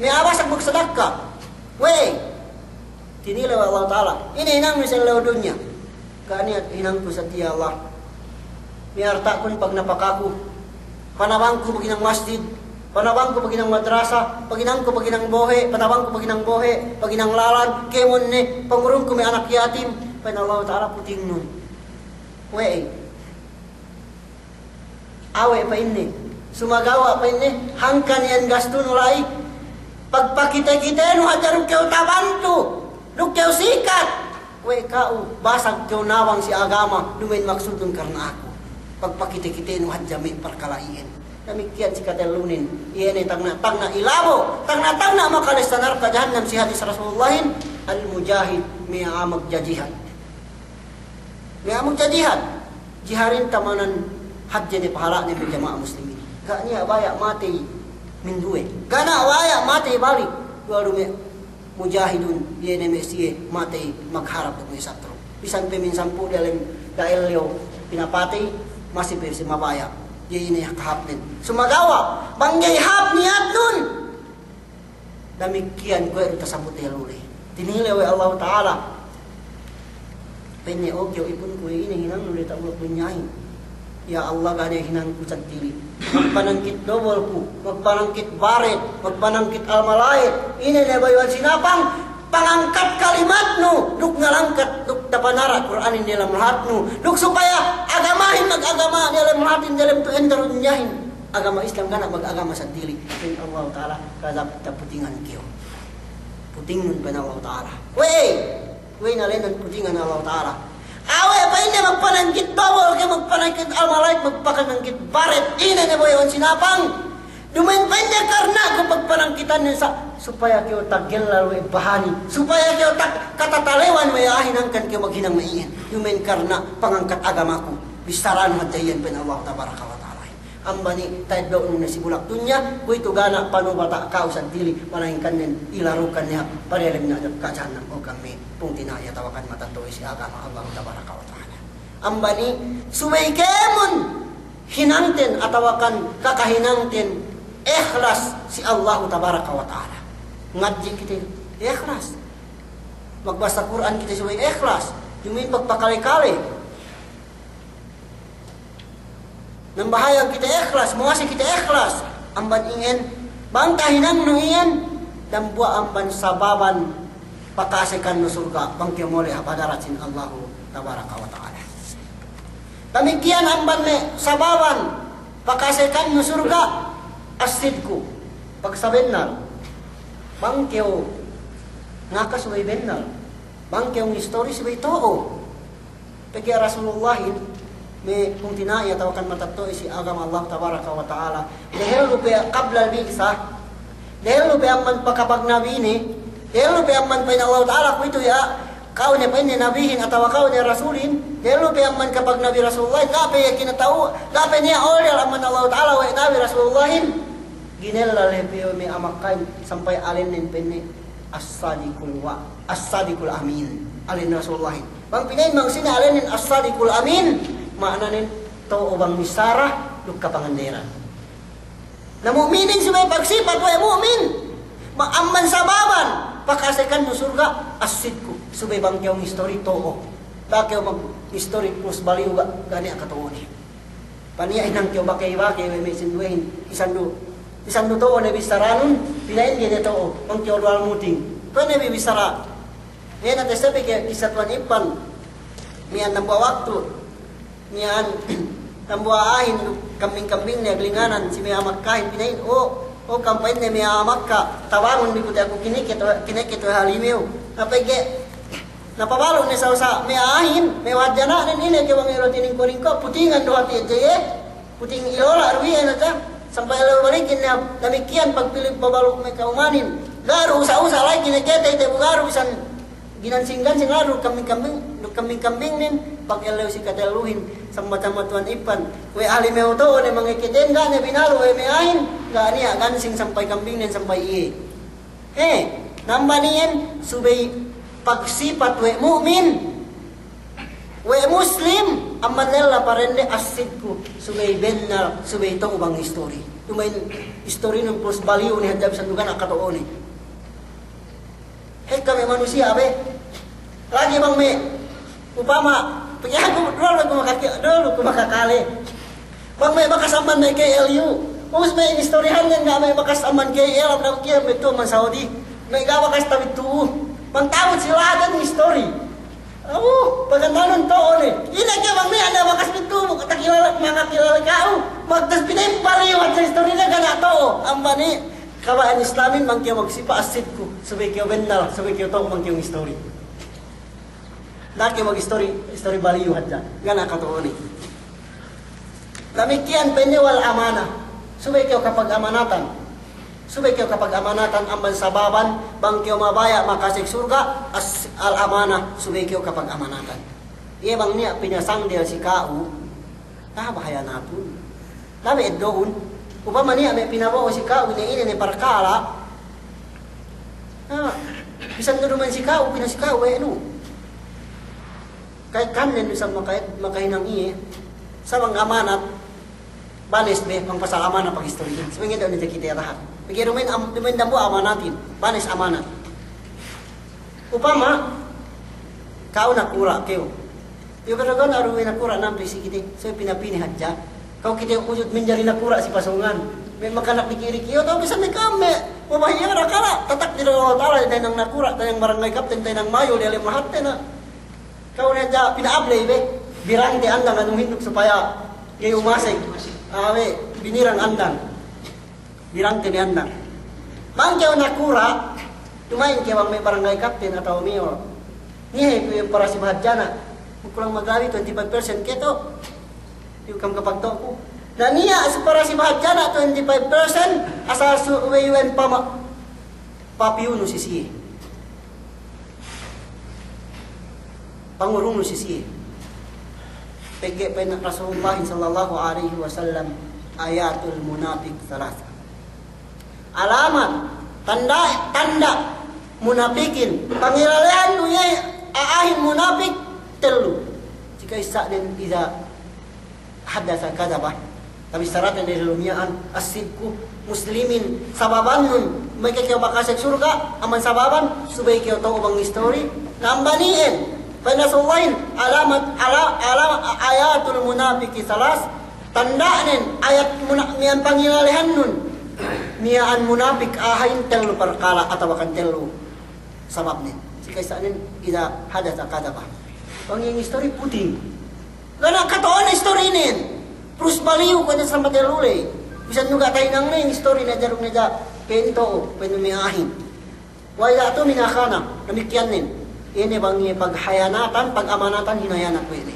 Miya' basag magsadakka. We'ey? Tinilew we' Allahu Ta'ala. Ine hinangnu si ellew dunya? Ga' niya' hinangku sadja, ya Allah. Miya' arta'kun pagnapakaku. Panabangku paghinang masjid. Panabangku paghinang madrasa. Paghinangku paghinang bohe'. Panabangku paghinang bohe'. Paghinang lalan. Kēmon ne. Pangurungku me' anak yatim. Pa'in Allahu Ta'ala, putingnun. We'ey? Awe' pa'inne, sumagawa' pa'inne, hangkan iyan gastunu la'i, pagpakite-kitenu hadja duk kew tabantu, duk kew sikat. We' ka'u, basag kew nabang si agama, duma'in maksudnun karna aku. Pagpakite-kitenu hadja me' parkala' iyan. Damikkiyan si katellunin, iye ne tagna'-tagna' ilabo, tagna'-tagna' makalessa narka' jahannam si hadis Rasulullahin, al-mujahid, me' a'a magjajihad. Me' a'a magjajihad, jihadin tamanan hadje ne pahala'nen me' jama'a muslimin. Ga' niya' baya' matey minduwe. Ga' niya' baya' matey balik. Duwe du me' mujahidun, iye ne me' siye matey magharap duk me' satru'. Bisan pe minsan pu' diyalem da'ellew pinapatey, masi pe siye mabaya'. Iye ine kahāpnen. Sumagawa', bang ga'i hāp niyatnun. Damikkiyan kuwe' du tasabut iye lule. Tinilew we' Allahu Ta'ala. Pa'inne, o kew ipunku, ine hinangnu la'i ta'u dunyahin? Ya Allah, ga' ne hinangku seddili. Magpanangkit dobol ku, magpanangkit baret, magpanangkit almalayet. Ine ne bayu'an sinapang, pangangkat kalimatnu, duk ngalangkat, duk tapanara' Kur'anin diyalem lahatnu, duk supaya agamahin magagama diyalem lahatin diyalem tu enter dunyahin. Agama Islam ga' niya' magagama seddili. Pa'in Allahu Ta'ala, kadzabta, putingan kew. Putingnun pa'in Allahu Ta'ala. We'ey? We'ey inēnan putingan Allahu Ta'ala? Awe' pa'inne magpanangkit dobol kew, magpanangkit almalayet, magpanangkit baret. Ine ne bayu'an sinapang? Duma'in pa'inne karna' ku pagpanangkitannen sa' supaya kew tagellal we' bahani. Supaya kew tag-, katatalewan we' a'a hinangkan kew maghinang me' iyan. Duma'in karna' pangangkat agamaku. Bissaranu hadja iyan pa'in Allahu Tabaraka wa Ta'ala. Amban i' ta'eddo'nu ne si bulak dunya, kuwe'itu ga' niya' panubata' ka'u seddili, malaingkan nen ilarukan ne hap, padiyalem ne narka' jahannam, o kami pungtina'i atawakan matetto'a si agama Allahu Tabaraka wa Ta'ala. Amban i', subey kēmon hinangten atawakan kakahinangten ikhlas si Allahu Tabaraka wa Ta'ala. Ngadji' kite ikhlas. Magbasa Kur'an kite subey ikhlas. Duma'in pagpakale-kale. Nambahayang kite ikhlas, muwase kite ikhlas. Amban iyan, bang tahinangnu iyan, dambuwa' amban sababan paka'asekannu surga', bang kew mole' hap hadarat sin Allahu Tabaraka wa Ta'ala. Damikkiyan amban me' sababan paka'asekannu surga', as-sidku, pagsabennal. Bang kew ngaka subey bennal. Bang kew ngistori subey to'o. Pegge' Rasulullahin, me' pungtina'i atawakan matetto'a si agama Allah Tabaraka wa Ta'ala. Dehellu pe qablal bi'sa, dehellu pe amban pakapagnabine, dehellu pe amban pa'in Allah Ta'ala kuwe'itu ya, ka'u ne pa'inne nabihin atawa ka'u ne rasulin, dehellu pe amban kapagnabi Rasulullahin, ga' pe iye kinata'u, ga' pe niya' olel amban Allah Ta'ala we' nabi Rasulullahin. Ginellal pe iye me' a'a Makkahin sampay alennen pa'inne as-sadiqul wa-, as-sadiqul amin. Alen Rasulullahin. Bang pina'in bang sine alennen as-sadiqul amin, ma'ananen to'o bang missara duk kapanganderan. Na mu'minin subey pagsipat we' mu'min. Ma-, amban sababan paka'asekannu surga', as-sidku. Subey bang kew ngistori to'o. Ga' kew magistori kus baliyu ga', ga' niya' kato'one. Paniya' hinang kew bakey-bakey we' me' sinduwehin, isan du, isan du to'o ne bissaranun, pina'in ga'i ne to'o, bang kew duwal muting. Kuwe' ne bi bissara. Iye ne tesebe ke kissa Tuwan Ippan. Miya'an dambuwa' waktu. Miya'an dambuwa' a'ahin kambing-kambingne aglinganan si me' a'a Makkahin pina'in, o, o kam pa'inne me' a'a Makka, tabangun bi ku te aku kineket, kineket we' halimew. Na pegge' napabalu' ne sa'usa' me' a'ahin, me' hadja na'nen ine ke bang elo tiningko'-ningko', putingan du hati' hadja iye, puting ilola' du iye nata, sampay elo balikin ne, damikkiyan pagpili' pabalu' me' ka'umanin. Ga' du usa'-usa' la'i kinekete ite bu ga' du bisan ginansing-gansing la'i du kambing-kambing, du kambing-kambingnen, pag ellew si katelluhin, samba-samba Tuwan Ippan. We' halimew to'o ne mangeketen ga' ne binalu we' me' a'ahin, ga' niya' gansing sampay kambingnen sampay iye. He, namban iyan subey pagsipat we' mu'min, we' muslim, Amban lella pa dende as-sidku, subey bennal, subey to'o bang istori. Duma'in istorinun plus baliyu ne hadja bisan du ga' niya' kato'one. Hekka me' manusiya' be. Lagi' bang me' upama, pegge' aku dulu ku makaki-, dulu ku makakale. Bang me' bakas amban me' K L U. Ubus me' istorihan ne ga' me' bakas amban K L, amban kiye me' tu'u amban Saudi. Me' ga' bakas tawit tu'u. Bang tawit si laden istori. Awu, pagantanun to'o ne. Ine ke bang me' anda bakas me' tu'u, takilale, mangakilale ka'u. Magtas pinempal iyu hadja istorine ga' niya' to'o. Amban i, Kaba'an Islamin bang kew magsipa as-sidku, subey kew bennal, subey kew to'o bang kew ngistori. Da'a kew magistori, istori baliyu hadja, ga' niya' kato'one. Damikkiyan pa'inne wal amana, subey kew kapagamanatan. Subey kew kapagamanatan amban sababan bang kew mabaya' makasek surga', as-, al amana, subey kew kapagamanatan. Iye bang niya' pinasangdel si ka'u, taha' bahayanatun. Labi eddo'un. Upama niya' me' pinabo'o si ka'u ine-ine ne parkala'. Na, bisan du duma'in si ka'u, pina si ka'u, we' nu. Ka'ekkannen du sa maka-, makahinang iye. Sa bang amanat, banes be, bang pasal amanat pagistorihin. Subey ngeddo' ne takite taha'. Pegge' duma'in am-, duma'in dambuwa' amanatin. Banes amanat. Upama, ka'u nakura' kew. Iyu' pero ka'u naru we' nakura' nampi si kite, so pinapine hadja. Ka'u kite ujud manjari nakura' si pasōngan. Me' makanak diki'-diki', iyu' ta'u bisan me' ka'am me'. Mabahiya rakala', tatakdir Allah Ta'ala, tahinang nakura', tahinang barangay kapten, tahinang mayul, diyalem lahatte na. Ka'u ne hadja pina'abley be, birangte andang anu hinduk supaya ga'i umasek. Awe', binirang andang. Birangte bi andang. Bang kew nakura', duma'in kew bang me' barangay kapten atawa mayor. Niya' he' kuwe' para si bahadjana'. Kulang maglabi twenty-five percent keto. Iyu' kam kapagto'oku. Na niya' si para si bahadjana' twenty-five percent asal su-, we' iwen pama-, papiyunu si siye. Pangurungnu si siye. Pegge' pa'in Rasulullah sallallahu alaihi wasallam, ayatul munafik thalatha. Alamat, tanda', tanda' munapikin. Pangilalehannu iye a'ahin munapik tellu. Sikaissa' den idza haddatha kadhaba. Tabissarate ne diyalem miya'an, as-sidku, muslimin, sababannun, meke kew makasek surga', amban sababan, subey kew to'o bang istori, na amban iyan, pa'in Rasulullahin, alamat, ala-, ala-, ayatul munafiki thalas, tanda'nen, ayat muna-, miya'an pangilalehannun, miya'an munapik a'ahin tellu parkala' atawakan tellu. Sababnen, sikaissa'nen, idza haddatha kadhaba. Bang iye ngistori puting. Ga' niya' kato'one istorinen. Terus baliyu kuwe' ne sambat elule. Bisan du ga' tahinangne istorine, jaruk ne ja' pento, pento me' a'ahin. Wa idza tumina khana, damikkiyannen. Ine bang iye paghayanatan, pagamanatan hinayanat we' ne.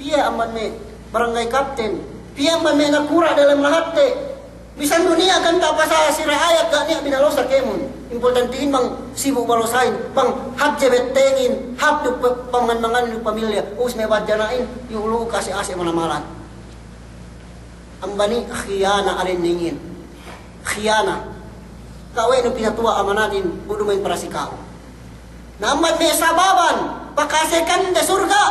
Piye amban me' barangay kapten, piye amban me' nakura' diyalem lahatte. Bisan du niya' kan tapasal si ra'ayat ga' niya' binalosa kēmon. Importantihin bang sibu' balosahin, bang hāp je bettengin, hāp du pe-, pamangan-mangan du pamilya, ubus me' badjana'in, iyu' lu'u kase-ase manamalan. Amban i khiyana arenneyin. Khiyana. Ga' we' nu pinatuwa' amanatin, bu duma'in para si ka'u. Na amban me' sababan pakasekante surga',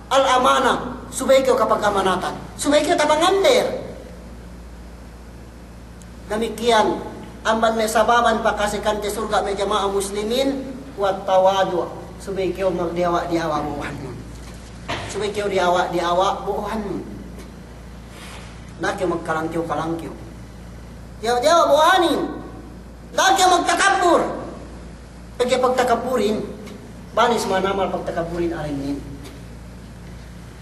al-amana, subey kew kapagamanatan, subey kew tapangander. Damikkiyan, amban me' sababan pakasekante surga' me' jama'a muslimin, wat tawadu', subey kew magdiyawa'-diyawa' bo'ohannun. Subey kew diyawa'-diyawa' bo'ohannun. Da'a kew magkalangkew-kalangkew. Diyawa'-diyawa' bo'ohanin. Da'a kew magtakabbur. Pegge' pagtakabburin, banes manamal pagtakabburin arennin.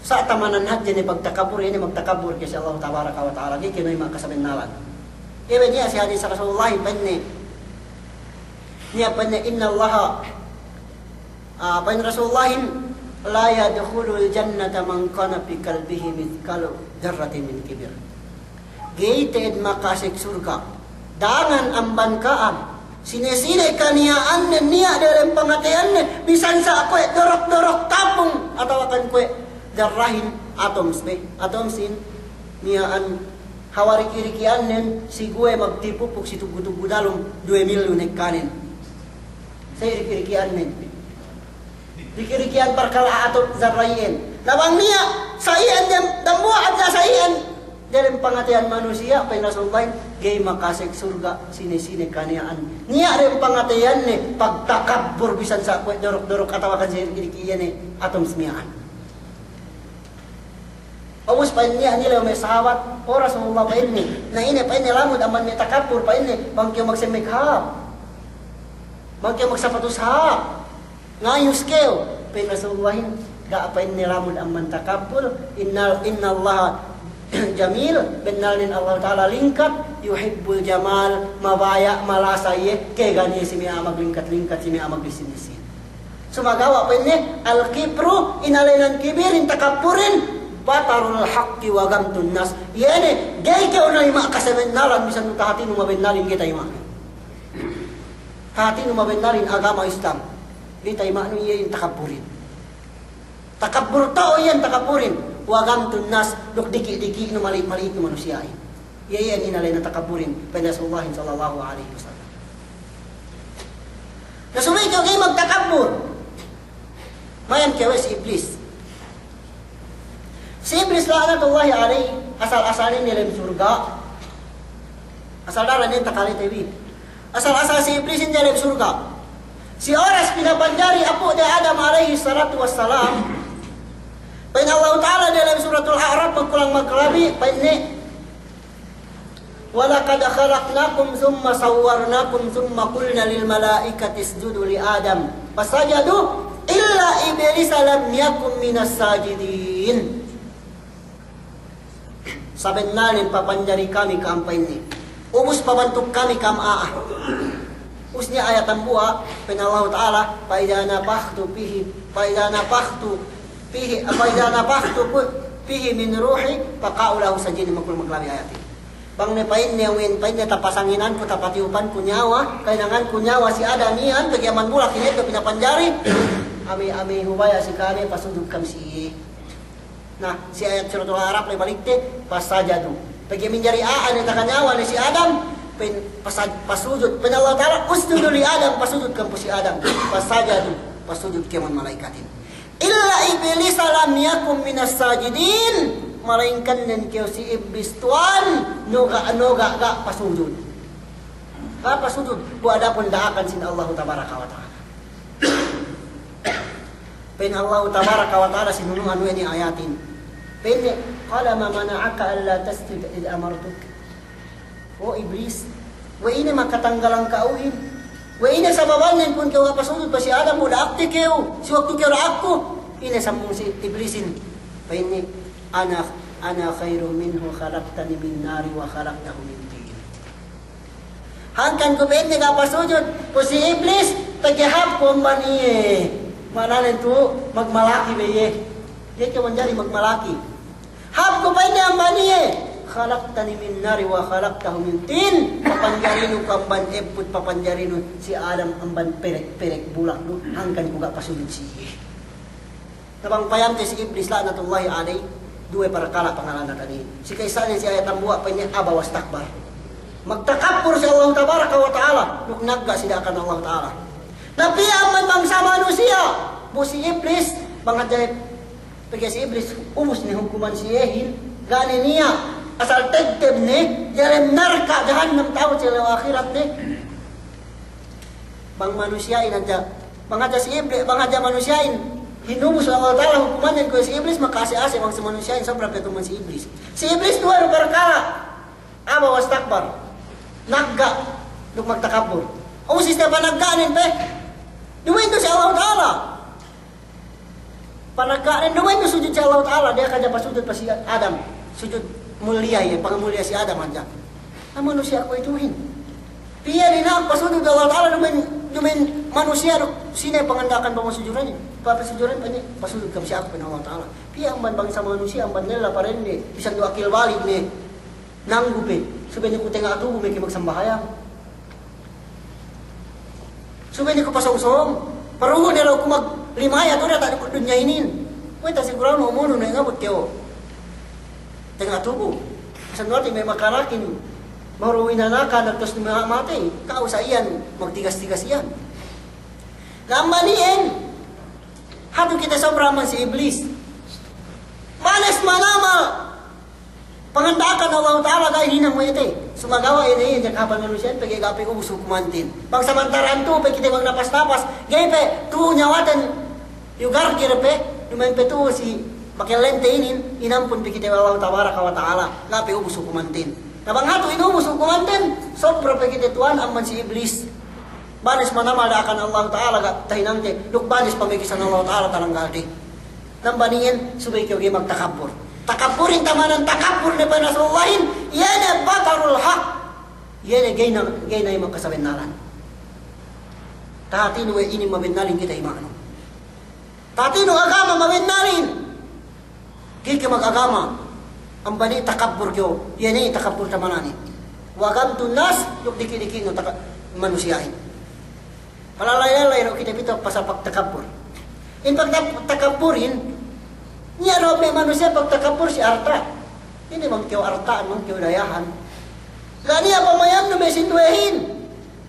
Sa' tamanan hadja ne pagtakabbur, ine magtakabbur ke si Allah tabaraka wa ta'ala, ga'i ke ne makasabennalan. Iye be niya' si hadis Rasulullah pa'inne. Niya' pa'inne, innallaha, ah, pa'in Rasulullahin, la yadkhulul jannata man kana fi qalbihi mithqalu dzarratin min kibr. Ga'i te'ed makasek surga' dangan amban ka'am sine-sine kaniya'annen niya' diyalem pangateyannen, bisan sa' kuwe' dorok-dorok kapung, atawakan kuwe' darrahin, atoms be, atomsin, miya'an hawal riki'-riki'annen, si guwe' magtipupuk si tuggu-tuggu dalum, duwe milyun ekkanen. Sa' riki'-riki'annen. Riki'-riki'an parkala' a'a tu' zarra iyan. Na bang niya' sa iyan dem, dambuwa' hadja sa iyan. Dem pangateyan manusiya', pa'in Rasulullahin, ga'i makasek surga' sine-sine kaniya'an. Niya' dem pangateyanne, pagtakabbur bisan sa kuwe' dorok-dorok atawa kan si diki-diki iyan ne, atom si miya'an. Ubus pa'in niya' nilew me' sahabat, "O Rasulullah," pa'inne, "na ine," pa'inne, "lamud amban me' takabbur," pa'inne, "bang kew magsemmek hāp, bang kew magsapatus hāp, ngayus kew." Pa'in Rasulullahin, "Ga'," pa'inne, "lamud amban takabbur, inna, innallaha jamil, bennalnen Allahu Ta'ala lingkat, yuhibbul jamal, mabaya', malasa iye, kēgan iye si me' a'a maglingkat-lingkat, si me' a'a magdisin-disin." Sumagawa' pa'inne, "Al-kibru," inēnan kibirin, takabburin, "batarul haqqi wa ghamtun nas." Iye ne, ga'i kew nayima' kasabennalan, bisan du tahatinu mabennalin ga'i tayima'nu. Tahatinu mabennalin agama Islam, ga'i tayima'nu, iye in takabburin. Takabbur to'o iyan takabburin. "Wa ghamtun nas," duk diki'-diki'nu, mali'-mali'nu manusiya'in. Iye iyan inēnan takabburin, pa'in Rasulullahin sallallahu alaihi wasallam. Na subey kew ga'i magtakabbur. Mayam kew we' si Iblis. Si Iblis la'natullahi alaihi, asal-asalnen diyalem surga'. Asal daran ne takalete bi. Asal-asal si Iblisin diyalem surga'. Si oras pinapanjari apu'de Adam alaihi salatu wassalam, pa'in Allahu Ta'ala diyalem Suratul A'raf, magkulang maglabi, pa'inne, "Wa laqad khalaqnakum thumma sawwarnakum thumma qulna lil malaikati isjudu li Adam fasajadu illa iblisa lam yakun minas sajidin." Sabennalnen papanjari kami ka'am, pa'inne. Ubus pabantuk kami ka'am a'a. Ubus niya' ayat dambuwa', pa'in Allahu Ta'ala, "Fa idza nafakhtu fihi, fa idza nafakhtu fihi, fa idza nafakhtu fihi min ruhi, faqa'u lahu sajidin," magkulang maglabi ayatin. Bang ne pa'inne, uwin pa'inne, tapasanginanku, tapatiyupanku niyawa, kahinanganku niyawa si Adam iyan, pegge' amban bulak inin du pinapanjari. Ami, ami hubaya' si kami, pasujud ka'am si iye. Na, si ayat Suratul A'raf la'i balikte, fasajadu. Pegge' minjari a'a ne taga niyawa ne si Adam, pa'in pasaj-, pasujud. Pa'in Allah Ta'ala, "Usjudu li Adam," pasujud ka'am pu si Adam. Fasajadu, pasujud kēmon malaikatin. "Illa iblisa lam yakun minas sajidin," malaingkan nen kew si Iblis tuwan, noga', noga' ga' pasujud. Ga' pasujud, bu adapun da'akan sin Allahu Tabaraka wa Ta'ala. Pa'in Allahu Tabaraka wa Ta'ala si nunu'an we' ne ayatin. Pa'inne, "Qala ma mana'aka alla tasjuda idh amartuk." O Iblis, we' ine makatanggalan ka'uhin? We' ine sababannen pun kew ga' pasujud pa si Adam, bu da'akte kew, si waktu kew da'akku? Ine sambung si Iblisin? Pa'inne, "Ana, ana khairun minhu khalaqtani min nari wa khalaqtahu min tin." Hangkan ku pa'inne ga' pasujud pu si Iblis, pegge' hāp ku amban iye. Ma'ananen tu magmalaki be iye. Iye ke manjari magmalaki. Hāp ku pa'inne amban iye. "Khalaqtani min nari wa khalaqtahu min tin." Papanjarinu ku amban ebbut, papanjarinu si Adam amban perek-perek bulak du, hangkan ku ga' pasujud si iye. Na bang payamte si Iblis la'natullahi alayh, duwe parkala' pangalanatan iyan. Si ka'issanen si ayat dambuwa' pa'inne aba wastakbar. Magtakabbur si Allahu Tabaraka wa Ta'ala, duk nagga' si da'akan Allahu Ta'ala. Na piye amban bangsa manusiya', bu si Iblis, bang hadja, pegge' si Iblis, ubus ne hukuman si iyehin, ga' ne niya', asal tegteb ne, diyalem narka' jahannam ta'abut si ellew ahirat ne. Bang manusiya'in hadja, bang hadja si Ibli-, bang hadja manusiya'in, hinubus we' Allahu Ta'ala hukumannen kuwe' si Iblis, maka'ase'-ase' bang si manusiya'in, sobra pe kuman si Iblis. Si Iblis duwe du parkala', aba wastakbar, nagga' duk magtakabbur. Ubus iste panagga'nen pe, duwe du si Allahu Ta'ala. Panagga'nen duma'in du sujud si Allahu Ta'ala, da'a hadja pasujud pa si Adam. Sujud muliya iye, pangamuliya si Adam hadja. Na manusiya' kuwe'ituhin. Piye dina'ak pasujud Allahu Ta'ala duma'in, duma'in manusiya' duk sine panganda'akan pamasujuran, papasujuran pa'inne, pasujud ka'am si aku, pa'in Allahu Ta'ala. Piye amban bangsa manusiya', amban lella pa dende, bisan du akil balig ne. Nanggu pe, subey ne ku tenga' tubu meke magsambahayang. Subey ne ku pasōng-sōng. Paruhu' ne law ku maglimaya tu diyata' dunya inin. Kuwe' tasiguranu umulnu ne ngabut kew tenga' tubu. Sanduwati me' makarakin, baru inanakan, terus me' matey. Ka'u sa iyan, magtigas-tigas iyan. Amban iyan. Hatu kite sobra amban si Iblis. Manamal panganda'akan Allahu Ta'ala ga'i hinang we' te. Sumagawa' ine, ine kahāpan manusiya'in pegge' ga' pe ubus hukumanten. Bang samantara'an tu'u pe kite magnapas-napas, ga'i pe tu'u nyawaten, iyu gargir pe, duma'in pe tu'u si bakellente inin, inampun pe kite we' Allahu Tabaraka wa Ta'ala, ga' pe ubus hukumanten. Na bang hatu inubus hukumanten, sobra pe kite tu'uhan amban si Iblis. Banes manamal da'akan Allahu Ta'ala ga' tahinangte, duk banes pamekisan Allahu Ta'ala talanggalde. Nambaniyen, subey kew ga'i magtakabbur. Takabburin tamanan takabbur ne pa'in Rasulullahin, iye ne batarul haq. Iye ne ga'i na, ga'i ne makasabennalan. Tahatinu we' inin mabennalin kite ima'nu. Tahatinu agama mabennalin. Ga'i kew magagama. Amban iye takabbur kew. Iye ne takabbur tamananin. Wa ghamtun nas, duk diki'-diki'nu taka-, manusiya'in. Palalay-lalay du kite pitu pasal pagtakabbur. In pagta-, takabburin, niya' du me' manusiya' pagtakabbur si arta'. Ine bang kew arta'an, bang kew dayahan. Ga' niya' pamayamnu me' sinduwehin.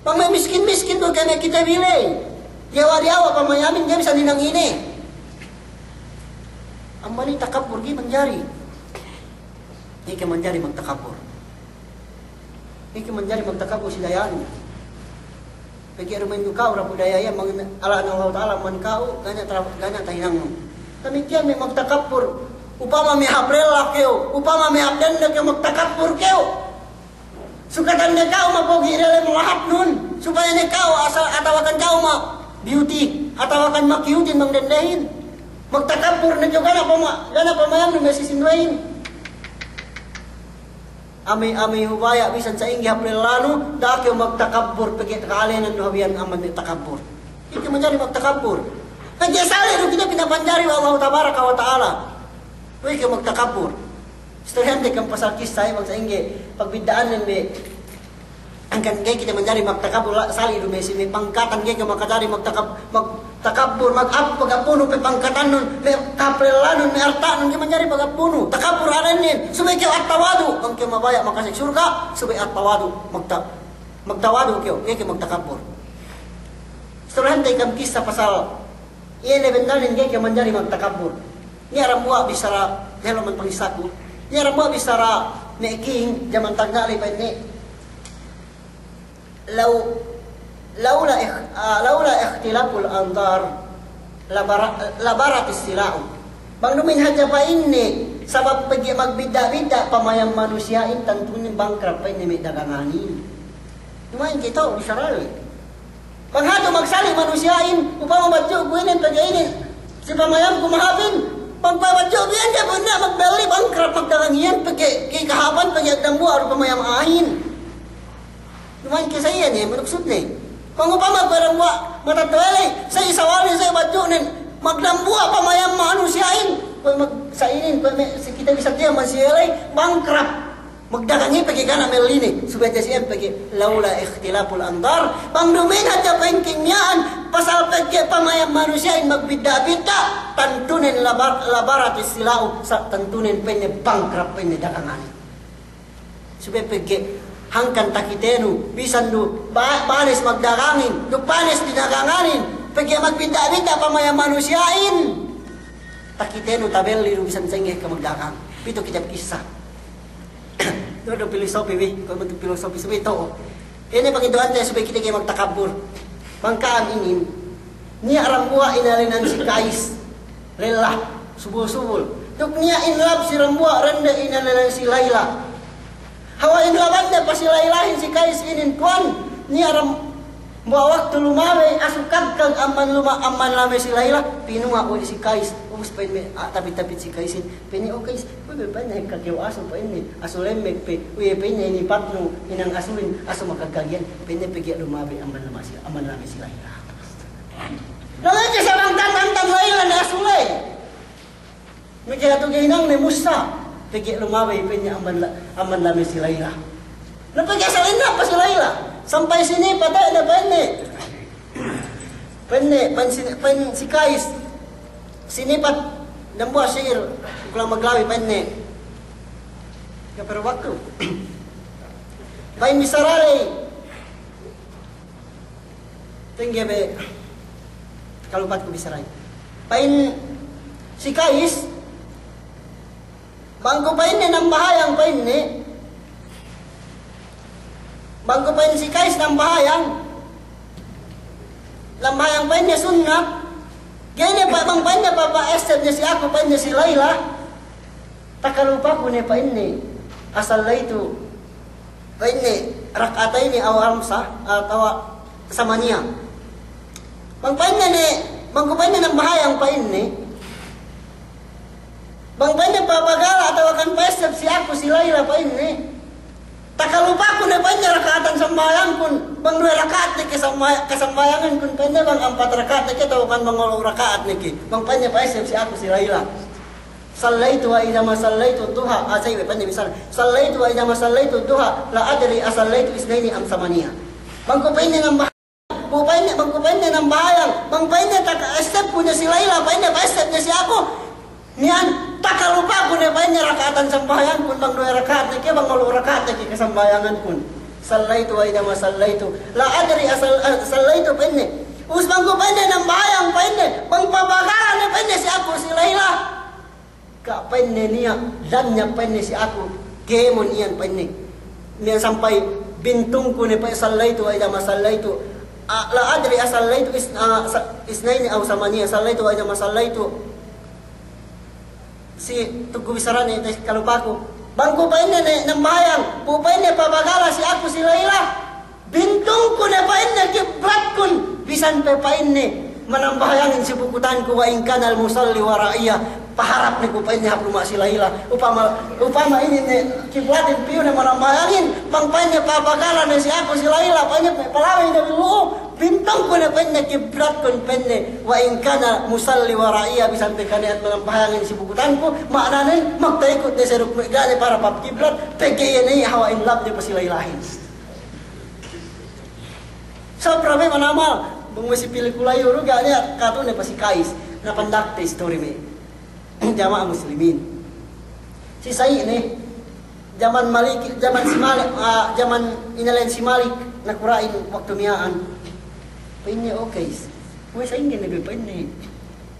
Bang me' miskin-miskin du kene kite biley. Diyawa'-diyawa' pamayamin, ga'i bisan hinang ine. Amban iye takabbur ga'i manjari. Ga'i kew manjari magtakabbur. Ga'i kew manjari magtakabbur si dayanu. Pegge' duma'in du ka'u dapu' daya iyan, mangin ala'an Allahu Ta'ala amban ka'u, ga' niya' tra-, ga' niya' tahinangnu. Damikiyan me' magtakabbur. Upama me' hāp lella kew, upama me' hāp dende kew, magtakabbur kew. Sukatan ne ka'u mapogi' diyalem lahatnun, supaya ne ka'u asal atawakan ka'u ma-beauty, atawakan makiyutin bang dendehin. Magtakabbur ne kew, ga' niya' pama-, ga' niya' pamayamnu me' si sinduwehin. Amey-amey hubaya' bisan sa'ingge hāp lellanu, da'a kew magtakabbur, pegge' ka'alenan du hap iyan amban me' takabbur. Ga'i kew manjari magtakabbur. Pegge' sali' du kite pinapanjari we' Allahu Tabaraka wa Ta'ala. Ga'i kew magtakabbur. Istoriyante kam pasal kissa, eh, bang sa'ingge pagbidda'annen be. Hangkan ga'i kite manjari magtakabbur, la-, sali' du me' si me' pangkatan ga'i kew makajari magtakab-, mag-, takabbur, mag-, ap-, pagabunu pe pangkatannun, me' hāp lellanun, me' arta'nun, ga'i manjari pagabunu. Takabbur ēnnen, subey kew at-tawadu', bang kew mabaya' makasek surga', subey at-tawadu', magta-, magtawadu' kew, ga'i kew magtakabbur. Istoriyante kam kissa pasal, iye ne bennalin ga'i kew manjari magtakabbur. Niya' dambuwa' bissara, dehellu man pangissaku. Niya' dambuwa' bissara me' king, jaman tagna' ley pa'inne. Law, laula ikh-, ah, laula ikhtilaful andar, labara-, labaratis sila'u. Bang duma'in hadja pa'inne, sabab pegge' magbidda'-bidda' pamayam manusiya'in, tantunen bangkrap pa'inne me' daganganin. Duma'in kite bissara ley. Bang hatu magsali' manusiya'in, upama badju'ku inin pegge' inin si pamayamku mahāpin, bang kuwe' badju' bi inin, pa'inne magbelli, bangkrap magdagang iyan pegge' ga'i kahāpan, pegge' dambuwa' du pamayam a'ahin. Duma'in kissa iyan iye manuksudne. Bang upama kuwe' dambuwa' matetto'a ley, sa' isawalne sa' badju'nen, magdambuwa' pamayam manusiya'in, kuwe' mag-, sa' inin, kuwe' me' si kite bisan tiya' masi iye ley, bangkrap. Magdagang iye pegge' ga' niya' melline, subey hadja si iyan pegge' laula ikhtilaful andar, bang duma'in hadja pa'in king miya'an, pasal pegge' pamayam manusiya'in magbidda'-bidda', tantunen labar-, labaratis sila'u, sa' tantunen pa'inne bangkrap pa'inne daganganin. Subey pegge' hangkan takitenu, bisan du ba-, banes magdagangin, du banes dinaganganin, pegge' magbidda'-bidda' pamayam manusiya'in. Takitenu tabelli du bisan sa'ingge ke magdagang. Pitu kite kissa. Tu'u du pilosopi bi, kuwe' bantuk pilosopi subey to'o. Inin pangindu'ante subey kite ga'i magtakabbur. Bang ka'am inin, niya' dambuwa' inēnan si kais, lella, subul-subul. Duk niya' inlab si dambuwa' dende inēnan si Laila. Hawal inlabanne pa si Lailahin si kais inin, tuwan, niya' dam-, Dambuwa' waktu lumabey asu kagkag amban luma-, amban lame si Laila, pinuwa' we' si Kais, ubus pa'in me', a, tapit-tapit si Kaisin, pa'inne, "O Kais, we' be," pa'inne, "ekka kew asu," pa'inne, "asu lemmek pe, we' pa'inne, "inipatnu hinang asuhin, asu makagkag iyan," pa'inne, "pegge' lumabey amban luma si, amban lame si Laila." Lalu ke sarang tan-, antan Laila ne asu ley. Meke hatu ga'i hinangne mussa, pegge' lumabey pa'inne amban la-, amban lame si Laila. Na pegge' asal inap pa si Laila. Sampay sinipat ne pa'inne. Pa'inne, pa'in si, pa'in si Kais. Sinipat dambuwa' si'ir, kulang maglabi pa'inne. Ga' pe du waktu. Pa'in bissara ley. Tengge be, kalupatku bissarahin. Pa'in si Kais, Bang ku pa'inne nambahayang pa'inne, bang ku pa'inne si Kais nambahayang, nambahayang pa'inne sunnat, ga'i ne pa-, bang pa'inne papa-accept ne si aku pa'inne si Laila, takalupaku ne pa'inne, asallaitu pa'inne rak'ataini aw khamsa, atawa samaniya. Bang pa'inne ne, bang ku pa'inne nambahayang pa'inne, bang pa'inne pabagala atawa kan pa-accept si aku si Laila pa'inne, takalupaku ne pa'inne raka'atan sambahayangkun, bang duwe raka'at ne ke sambay-, kasambahayangankun pa'inne, bang ampat raka'at ne ke atawa kan bang walu' raka'at ne ke, bang pa'inne pa-accept si aku si Laila. Sallaitu wa idha ma sallaitu duha, ah, sa'i we' pa'inne misal, sallaitu wa idha ma sallaitu duha, la adri asallaitu isnaini am samaniya. Bang ku pa'inne nambah-, ku pa'inne, bang ku pa'inne nambahayang, bang pa'inne taka-accept ku ne si Laila, pa'inne pa-accept ne si aku, niya' takalupaku ne pa'inne raka'atan sambahayangkun, bang duwe raka'at ne ke, bang walu' raka'at ne ke kasambahayangankun. Sallaitu wa idha ma sallaitu, la adri asal-, ah, sallaitu pa'inne. Ubus bang ku pa'inne nambahayang pa'inne, bang pabagala ne pa'inne si aku si Laila. Ga' pa'inne niya', dan niya' pa'inne si aku, kēmon iyan pa'inne. Niya' sampay bintungku ne pa'inne sallaitu wa idha ma sallaitu. Ah, la adri asallaitu is-, ah, sa-, isnaini aw samaniya, sallaitu wa idha ma sallaitu. Si tuggu bissarane te kalupaku. Bang ku pa'inne ne nambahayang, bu pa'inne pabagala si aku si Laila. Bintungku ne pa'inne kiblatkun, bisan pe pa'inne manambahayangin si bukutanku wa in kana al-musalli wara'iya, paharap ne ku pa'inne hap luma' si Laila. Upama, upama inin ne kiblatin piyu ne manambahayangin, bang pa'inne pabagala ne si aku si Laila, pa'inne pe palawe ine bi lu'u, bintungku ne pa'inne kiblatkun pa'inne, wa in kana musalli wara'iya, bisan pe kaniyat manambahayangin si bukutanku, ma'ananen magta'ikut ne si duk me' ga' ne paharap hap kiblat, pegge' iye ne hawal in lab ne pa si Lailahin. Sobra me' manamal, bang me' si pelikula iyu du ga' ne katu ne pa si Kais, na pandak te istori me' jama'a muslimin. Si sa'i ne, jaman Malik, jaman si Malik, ah, jaman inalahin si Malik, nakura'in waktu miya'an. Pa'inne, "O Kais, we' sa'ingge ne be," pa'inne.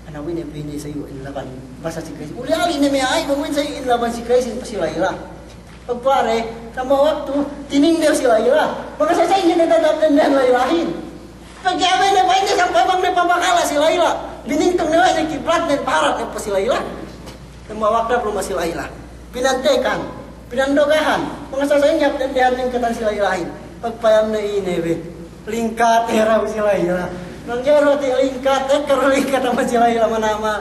Ana we' ne pa'inne, "Sa'i we' in laban basa si Kais." Uli ali ne me' a'i, bang we' sa'ingge in laban si Kais, in pa si Laila. Pagpare, tamba waktu, tiningdew si Laila. Bang sa sa'ingge ne tatap dendehan Lailahin. Pegge' awe ne pa'inne sampay bang ne pabagala si Laila. Binintung ne we' ne kiblatnen, paharap ne pa si Laila. Tamba waktu luma' si Laila. Pinantekan, pinandogahan. Bang sa sa'ingge hap dendehan ne katan si Lailahin. Pagpayamne ine be. Lingkat, hera si Laila. Bang ga'i du te lingkat, eh, karu lingkat amban si Laila manamal.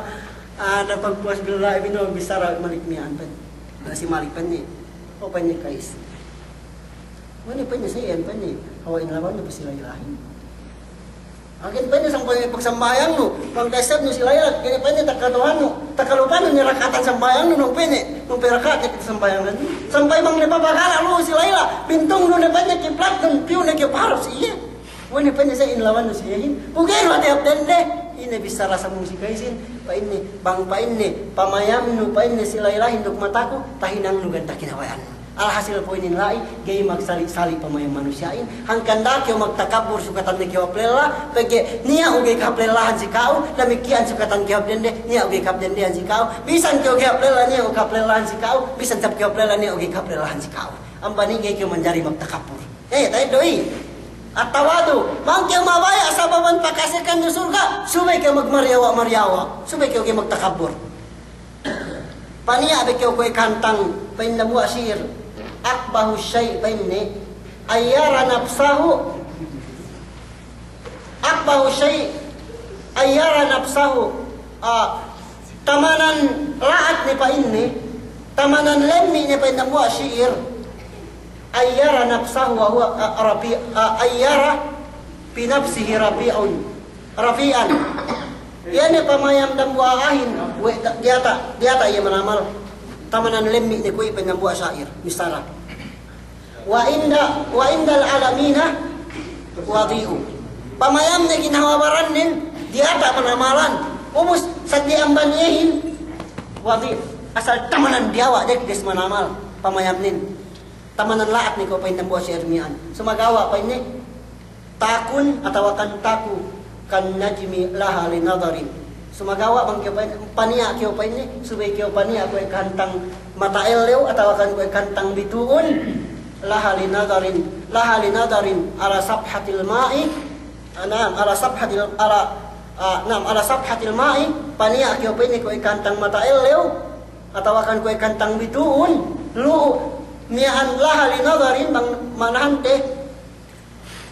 Ah, na pagpuwas billahi, bino'o bissara Malik miya'an pa'in. Na si Malik pa'inne. O pa'inne Kais. Mane pa'inne sa iyan pa'inne. Hawal in laban ne pa si Lailahin. Agen pa'inne sampay pagsambahayangnu. Bang ta'essebnu si Laila, ga'i ne pa'inne takatuhannu. Takalupanu ne raka'atan sambahayangnu, nung pa'inne. Nung pe raka'at ne sambahayangannu. Sampay bang ne pabagala lu'u si Laila. Bintungnu ne pa'inne kiblatnu, piyu ne ke paharap si iye. Mane pa'inne sa in labannu si iyehin. Bu ga'i du hāti hap dende. Ine bissara sambung si Kaisin. Pa'inne, bang pa'inne, pamayamnu pa'inne si Lailahin duk mataku, tahinangnu ganta' kinabaya'annu. Alhasil po'inin la'i, ga'i magsali'-sali' pamayam manusiya'in. Hangkan da'a kew magtakabbur sukatan ne kew hap lella, pegge' niya' u ga'i kahap lellahan si ka'u, damikkiyan sukatan kew hap dende, niya' u ga'i kahap dendehan si ka'u. Bisan kew ga'i hap lella, niya' u kahap lellahan si ka'u, bisan sab kew hap lella, niya' u ga'i kahap lellahan si ka'u. Amban iye ga'i kew manjari magtakabbur. Eh, ta'eddo'i. At-tawadu'. Bang kew mabaya' sababan pakasekannu surga', subey kew magmariyawa'-mariyawa'. Subey kew ga'i magtakabbur. Paniya' be kew kuwe' kantang, pa'in dambuwa' si'ir. Aqbahu syai' pa'inne, an yara nafsahu. Aqbahu syai' an yara nafsahu. Ah, tamanan la'at ne pa'inne, tamanan lemmi' ne pa'in dambuwa' si'ir. An yara nafsahu wa huwa, ah, rafi-, ah, an yara fi nafsihi rafi'un, rafi'an. Iye ne pamayam dambuwa' a'ahin, we' da-, diyata', diyata' iye manamal. Tamanan lemmi' ne kuwe' pa'in dambuwa' si'ir, bissara. Wa inda, wa indal alamina wadi'u. Pamayamne ginhawa barannen, diyata' manamalan. Ubus, saddi amban iyehin, wadi'. Asal tamanan diyawa' dekdes manamal, pamayamnen. Tamanan la'at ne ko' pa'in dambuwa' si'ir miya'an. Sumagawa' pa'inne, takun atawa kan taku, kan najmi laha li nadarin. Sumagawa' bang kew pa'in, paniya' kew pa'inne, subey kew paniya' kuwe' kahantang mata ellew, atawakan kuwe' kahantang bitu'un, laha li nadharin, laha li nadharin ala safhatil ma'i, ah, na'am, ala safhatil, ala, ah, na'am, ala safhatil ma'i, paniya' kew pa'inne kuwe' kahantang mata ellew, atawakan kuwe' kahantang bitu'un, lu'u, miya'an laha li nadharin bang manahante,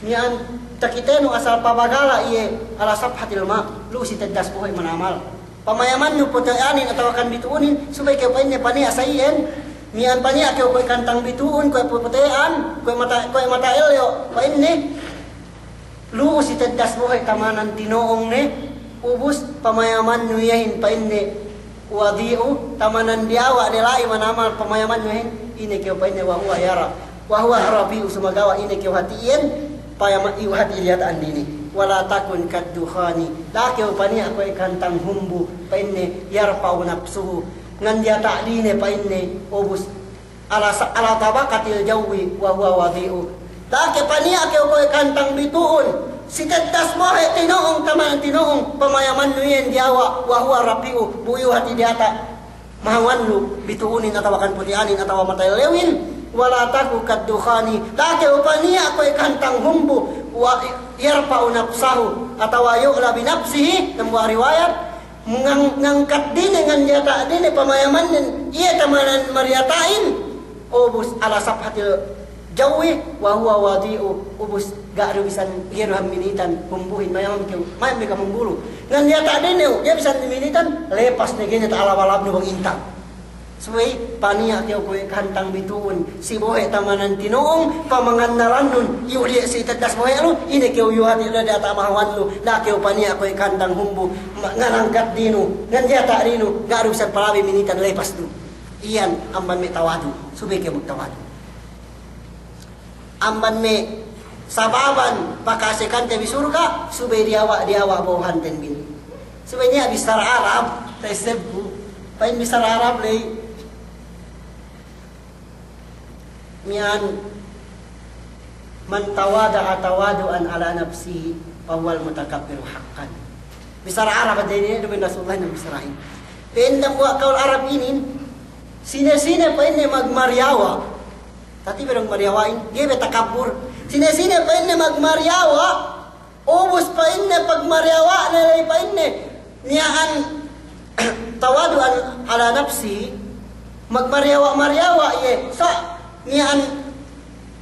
miya'an takitenu asal pabagala iye ala safhatil ma', lu'u si teddas bohe' manamal. Pamayamannu pute'anin atawakan bitu'unin, subey kew pa'inne paniya' sa iyan, miya'an paniya' kew kuwe' kahantang bitu'un, kuwe' pute'an, kuwe' mata, kuwe' mata ellew, pa'inne, lu'u si teddas bohe' tamanan tino'ong ne, ubus pamayamannu iyehin pa'inne wadi'u, tamanan diyawa' ne la'i manamal pamayamannu iyehin, ine kew pa'inne wa huwa yara, wa huwa rafi'u, sumagawa' ine kew hati iyan, payama-, iyu hati diyata'an dine. Wala takun kad dukhani, da'a kew paniya' kuwe' kahantang humbu, pa'inne yarfa'u nafsahu, ngan diyata' dine pa'inne ubus ala sa-, ala tabaqatil jawwi wa huwa wadi'u. Da'a kew paniya' kew kuwe' kahantang bitu'un, si teddas bohe' tino'ong, tamanan tino'ong, pamayamannu iyan diyawa', wa huwa rafi'u, bu iyu hati diyata' mahawannu bitu'unin atawakan pute'anin atawa mata ellewin, wala taku kad dukhani, da'a kew paniya' kuwe' kahantang humbu, wa yarfa'u nafsahu, atawa yu'la bi nafsihi, dambuwa' riwayat, ngang-, ngangkat dine ngan diyata' dine pamayamannen, iye tamanan mariyata'in, ubus ala safhatil jawwi, wa huwa wadi'u, ubus ga' du bisan, ga'i du ham minitan humbuhin, mayam kew, mayam bi kam humbu lu. Ngan diyata' dine, ga'i bisan minitan, lepas ne ga'i ne ta'alab-alabnu bang intang. Subey paniya' kew kuwe' kahantang bitu'un, si bohe' tamanan tino'ong, pamangannalannun, iyu' diye si teddas bohe' lu, ine kew iyu hati lu diyata' mahawannu, da'a kew paniya' kuwe' kahantang humbu, ma-, ngan angkat dinu, ngan diyata' dinu, ga' du bisan palabi minitan lepas du. Iyan amban me' tawadu', subey kew magtawadu'. Amban me' sababan paka'asekante bi surga', subey diyawa', diyawa' bo'ohanten bi. Subey niya' bissara Arab, ta'essebku, pa'in bissara Arab ley, miya'an, man tawada'a tawadu'an ala nafsihi, fahuwal mutakabbiru haqqan. Bissara Arab hadja inin, duma'in Rasulullah nambissarahin. Pa'in dambuwa' kawul Arab inin, sine-sine pa'inne magmariyawa'. Tati' be dong mariyawa'in, ga'i be takabbur. Sine-sine pa'inne magmariyawa', ubus pa'inne pagmariyawa'ne ley pa'inne, miya'an tawadu'an ala nafsihi, magmariyawa'-mariyawa' iye, sa' miya'an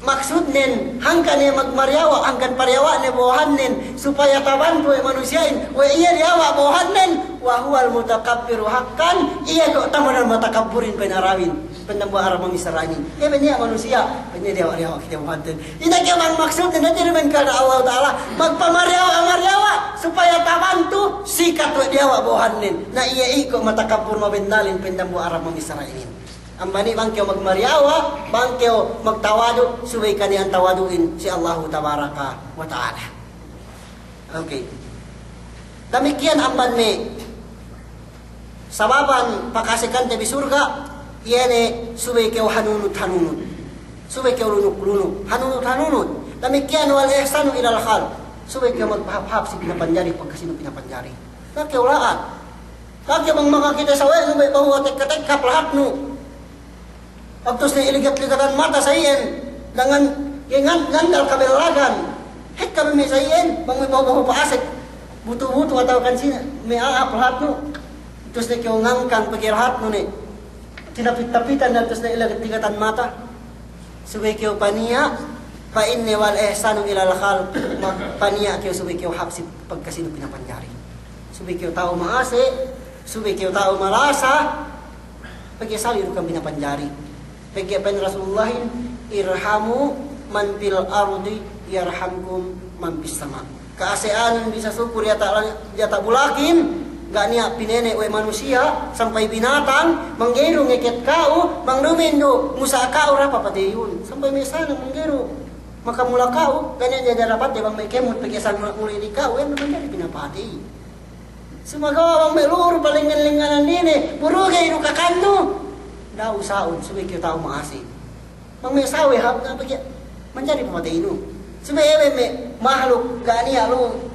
maksudnen, hangkan iye magmariyawa', hangkan pariyawa'ne bo'ohannen, supaya tabantu we' manusiya'in, we' iye diyawa' bo'ohannen, wa huwal mutakabbiru haqqan, iye ko' tamanan matakabburin pa'in Arabin. Pa'in dambuwa' Arab mamisarahin. Iye be niya' manusiya', pa'in iye diyawa'-diyawa' kite bo'ohanten. Ine ke bang maksudnen, hadja duma'in kata Allahu Ta'ala, magpamariyawa'-mariyawa', supaya tabantu, sikat we' diyawa' bo'ohannen. Na iye iko' matakabbur mabennalin, pa'in dambuwa' Arab mamisarahin. Ambani' bang kew magmariyawa', bang kew magtawadu', subey kaniya'an tawadu'in si Allahu Tabaraka wa Ta'ala. Okay. Damikkiyan amban me' sababan paka'asekante bi surga', iye ne subey kew hanunut-hanunut. Subey kew lunuk-lunuk. Hanunut-hanunut. Damikkiyan wal ihsanu ilal khalq. Subey kew magpahāp-hāp si pinapanjari, pagkasinu pinapanjari. Na kew la'at. Kake bang makakite sawe'nu me' bahu tekka-tekka hap lahatnu. Waktu sine iligat-ligatan mata sa iyan, dangan, iye ngan-, ngandal kabellagan. Hekka me' sa iyan, bang me' bahu-bahu pa'asek. Butu-butu atawa kan sine, me' a'a hap lahatnu. Waktu sine kew ngangkang pegge' lahatnu ne. Tinapit-tapitan waktu sine iligat-ligatan mata. Subey kew paniya', pa'inne wal ihsanu ilal khalq, ma-, paniya' kew subey kew hāp si pagkasinu pinapanjari. Subey kew ta'u ma'ase', subey kew ta'u malasa, pegge' sali' du kam pinapanjari. Pegge' pa'in Rasulullahin, irhamu man fil ardi yarhamkum man fis sama'. Ka'ase'an bisa sukur diyata' la-, diyata' bulakin, ga' niya' pinene' we' manusiya', sampay binatang, bang ga'i du ngeket ka'u, bang duma'in du, musa' ka'u dapa pateyun. Sampay me' sana bang ga'i du makamula ka'u, ga' niya' diyara patey bang me' kemut pegge' sangula' muli di ka'u, iyan du manjari pinapatey. Sumagawa' bang me' lu'u du palengngan-lengnganan ine, puru ga'i du kakannu. Da'a usa'un, subey kew ta'u ma'ase'. Bang me' sawe hap, na pegge' manjari papateynu. Subey we' me' mahluk, ga' niya' lu'u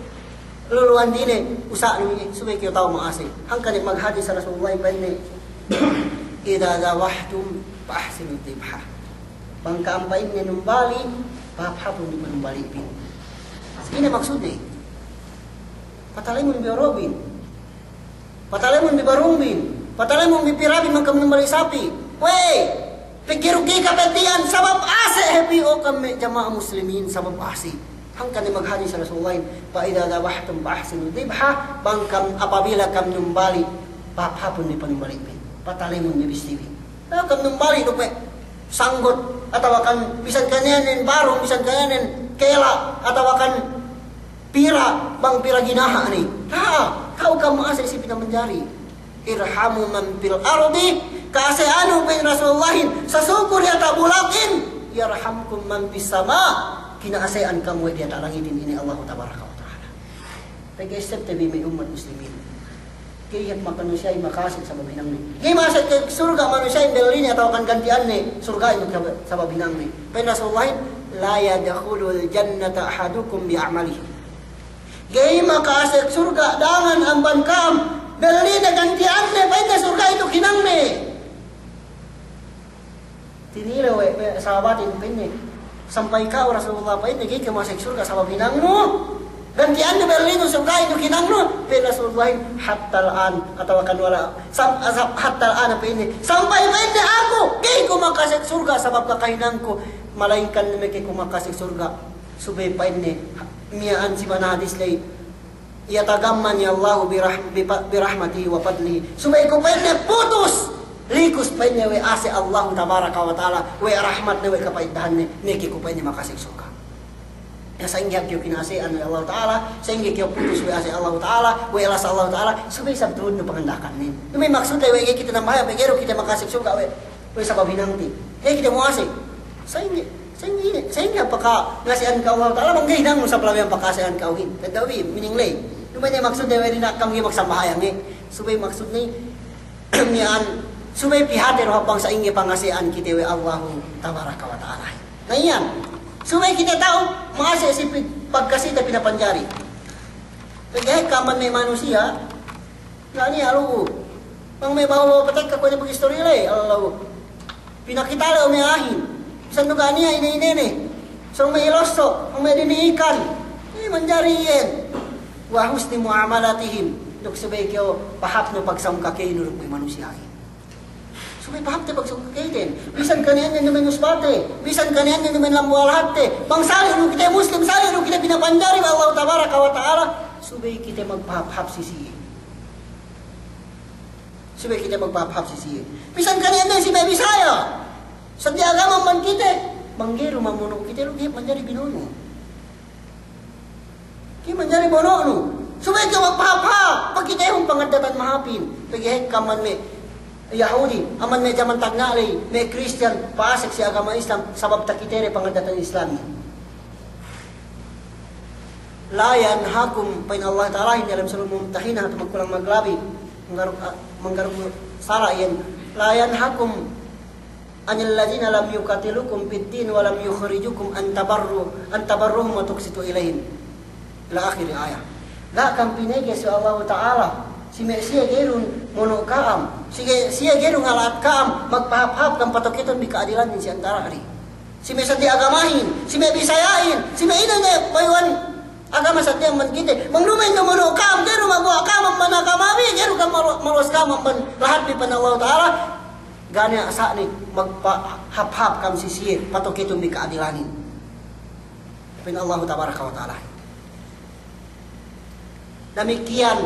Luluwan dine, usa'nu iye, subey kew ta'u ma'ase. Hangkan ne maghadis Rasulullah pa'inne, "Idza dzabahtum fa ahsinudz dzibhah." Bang ka'am pa'inne numbali', pahāp-hāpun bi panumbali'bin. Ine maksudne? Patalemun bi oro'bin. Patalemun bi barungbin. Patalemun bi pirabin bang ka'am numbali' sapi'. Wey! Pegge' du ga'i kapeddi'an sabab ase' hep iye, o ka'am me' jama'a muslimin, sabab ase'. Hangkan ne maghadis Rasulullahin, "Fa idza dzabahtum fa ahsinudz dzibhah," bang ka'am, apabila ka'am numbali', pahāp-hāpun bi panumbali'bin. Patalemun bi bissibin. Na, ka'am numbali' duk me' sanggot, atawa kan bisan kaniyanen barung, bisan kaniyanen kela', atawa kan pira, bang pira ginaha ne. Na, ka'u ka'am ma'ase' si pinamanjari. Irhamu man fil ardi, ka'ase'anu pa'in Rasulullahin, sasuku diyata' bulak in, yarhamkum man fis sama', kina'ase'an kamu we' diyata' langit in, ine Allahu tabaraka wa ta'ala. Pegge' essebte bi me' ummat muslimin. Ga'i hep makanusiya'in maka'ase' sabab hinangne. Ga'i ma'ase' ke surga' manusiya'in belline atawa kan ganti'anne surga'in sabab hinangne. Pa'in Rasulullahin, "La yadkhulul jannata ahadukum bi amalihi." Ga'i maka'ase' surga' dangan amban ka'am, belline ganti'anne, pa'inne, surga'in duk hinangne. Tinilew we' me' sahabatin, pa'inne, "Sampay ka'u Rasulullah," pa'inne, "ga'i kew ma'ase' surga' sabab hinangnu? Ganti'annu bellinu surga'in duk hinangnu?" Pa'in Rasulullahin, "Hattal an," atawa kan wala', sam-, sam-, "Hattal an," pa'inne, "Sampay," pa'inne, "aku ga'i ku maka'ase' surga' sabab kakahinangku, malaingkan meke ku maka'ase' surga'." Subey pa'inne, miya'an si ma'ana hadis ley, "Yataghammadni Allahu birah-, bipa-, birahmatihi wa fadlihi." Subey ku pa'inne putus, likus pa'inne we' ase' Allahu tabaraka wa ta'ala, we' rahmatne, we' kapa'iddahanne, meke ku pa'inne maka'ase' surga'. Ya, sa'ingge hep kew kina'ase'an we' Allahu ta'ala, sa'ingge kew putus we' ase' Allahu ta'ala, we' lasa Allahu ta'ala, subey isab tuhutnu panganda'akannen. Duma'in maksudte we' ga'i kite nambahayang, pegge' du kite maka'ase' surga' we' we' sabab hinangte. Ga'i kite mu'ase'. Sa'ingge, sa'ingge ine, sa'ingge apaka nga'ase'an kew Allahu ta'ala, bang ga'i hinangnu sabab labi ampa ka'ase'an kew hin. Tadda' bi, meaning ley. Duma'in ne maksudte we' dina'ak ka'am ga'i magsambahayang, eh. Subey maksudne, miya'an, subey pihate du hap bang sa'ingge panga'ase'an kite we' Allahu tabaraka wa ta'ala. Na iyan, subey kite ta'u, ma'ase' si pi-, pagkasite pinapanjari. Pegge' hekka amban me' manusiya', ga' niya' lu'u. Bang me' bahu-bahu patekka kuwe' ne pag-istori ley, Allah. Pinakita ley o me' a'ahin. Bisan du ga' niya' ine-inene. Sōng me' ilosso', sōng me' dini'ikan. Iye manjari iyan. Wa husni mu'amalatihim. Duk subey kew pahāpnu pagsōng kakeynu duk me' manusiya'in. Subey pahāpte pagsōng kakeyten. Bisan kaniyanen duma'in usbate. Bisan kaniyanen duma'in lambuwa lahatte. Bang sali' du kite muslim, sali' du kite pinapanjari we' Allah tabaraka wa ta'ala. Subey kite magpahāp-hāp si siye. Subey kite magpahāp-hāp si siye. Bisan kaniyanen si me' Bisaya. Seddili agama amban kite. Bang ga'i du mamono' kite, lu ga'i manjari binono'. Ga'i manjari bono'nu. Subey kite magpahāp-hāp. Pakitehun pangaddatan mahāpin. Pegge' hekka amban me' Yahudi, amban me' jaman tagna' ley, me' Kristiyan, pa'asek si agama Islam, sabab takite de pangaddatan Islamin. La yanhakum, pa'in Allah Ta'ala in dalem Suratul Mumtahinah, hatu magkulang maglabi, manggaru', a, manggaru' sala' iyan. La yanhakum anil ladzina lam yuqatilukum fid din wa lam yukhrijukum an tabarru-, an tabarruhum wa tuqsitu ilaihim. Ila akhiril ayah. Ga' ka'am pinege' si Allahu Ta'ala, si me' siye ga'i du mono' ka'am, si ga'i, siye ga'i du ngala'at ka'am, magpahāp-hāp ka'am patoketon bi ka'adilanin si antara' de. Si me' seddili agamahin, si me' Bisaya'in, si me' ine ne bayu'an agama seddili amban kite. Bang duma'in du mono' ka'am, ga'i du magguwa' ka'am amban agama bi, ga'i du ka'am malu-, maluwas ka'am amban lahat bi, pa'in Allahu Ta'ala. Ga' niya' sa' ne magpahāp-hāp ka'am si siye, patoketon bi ka'adilanin. Pa'in Allahu tabaraka wa ta'ala. Damikkiyan,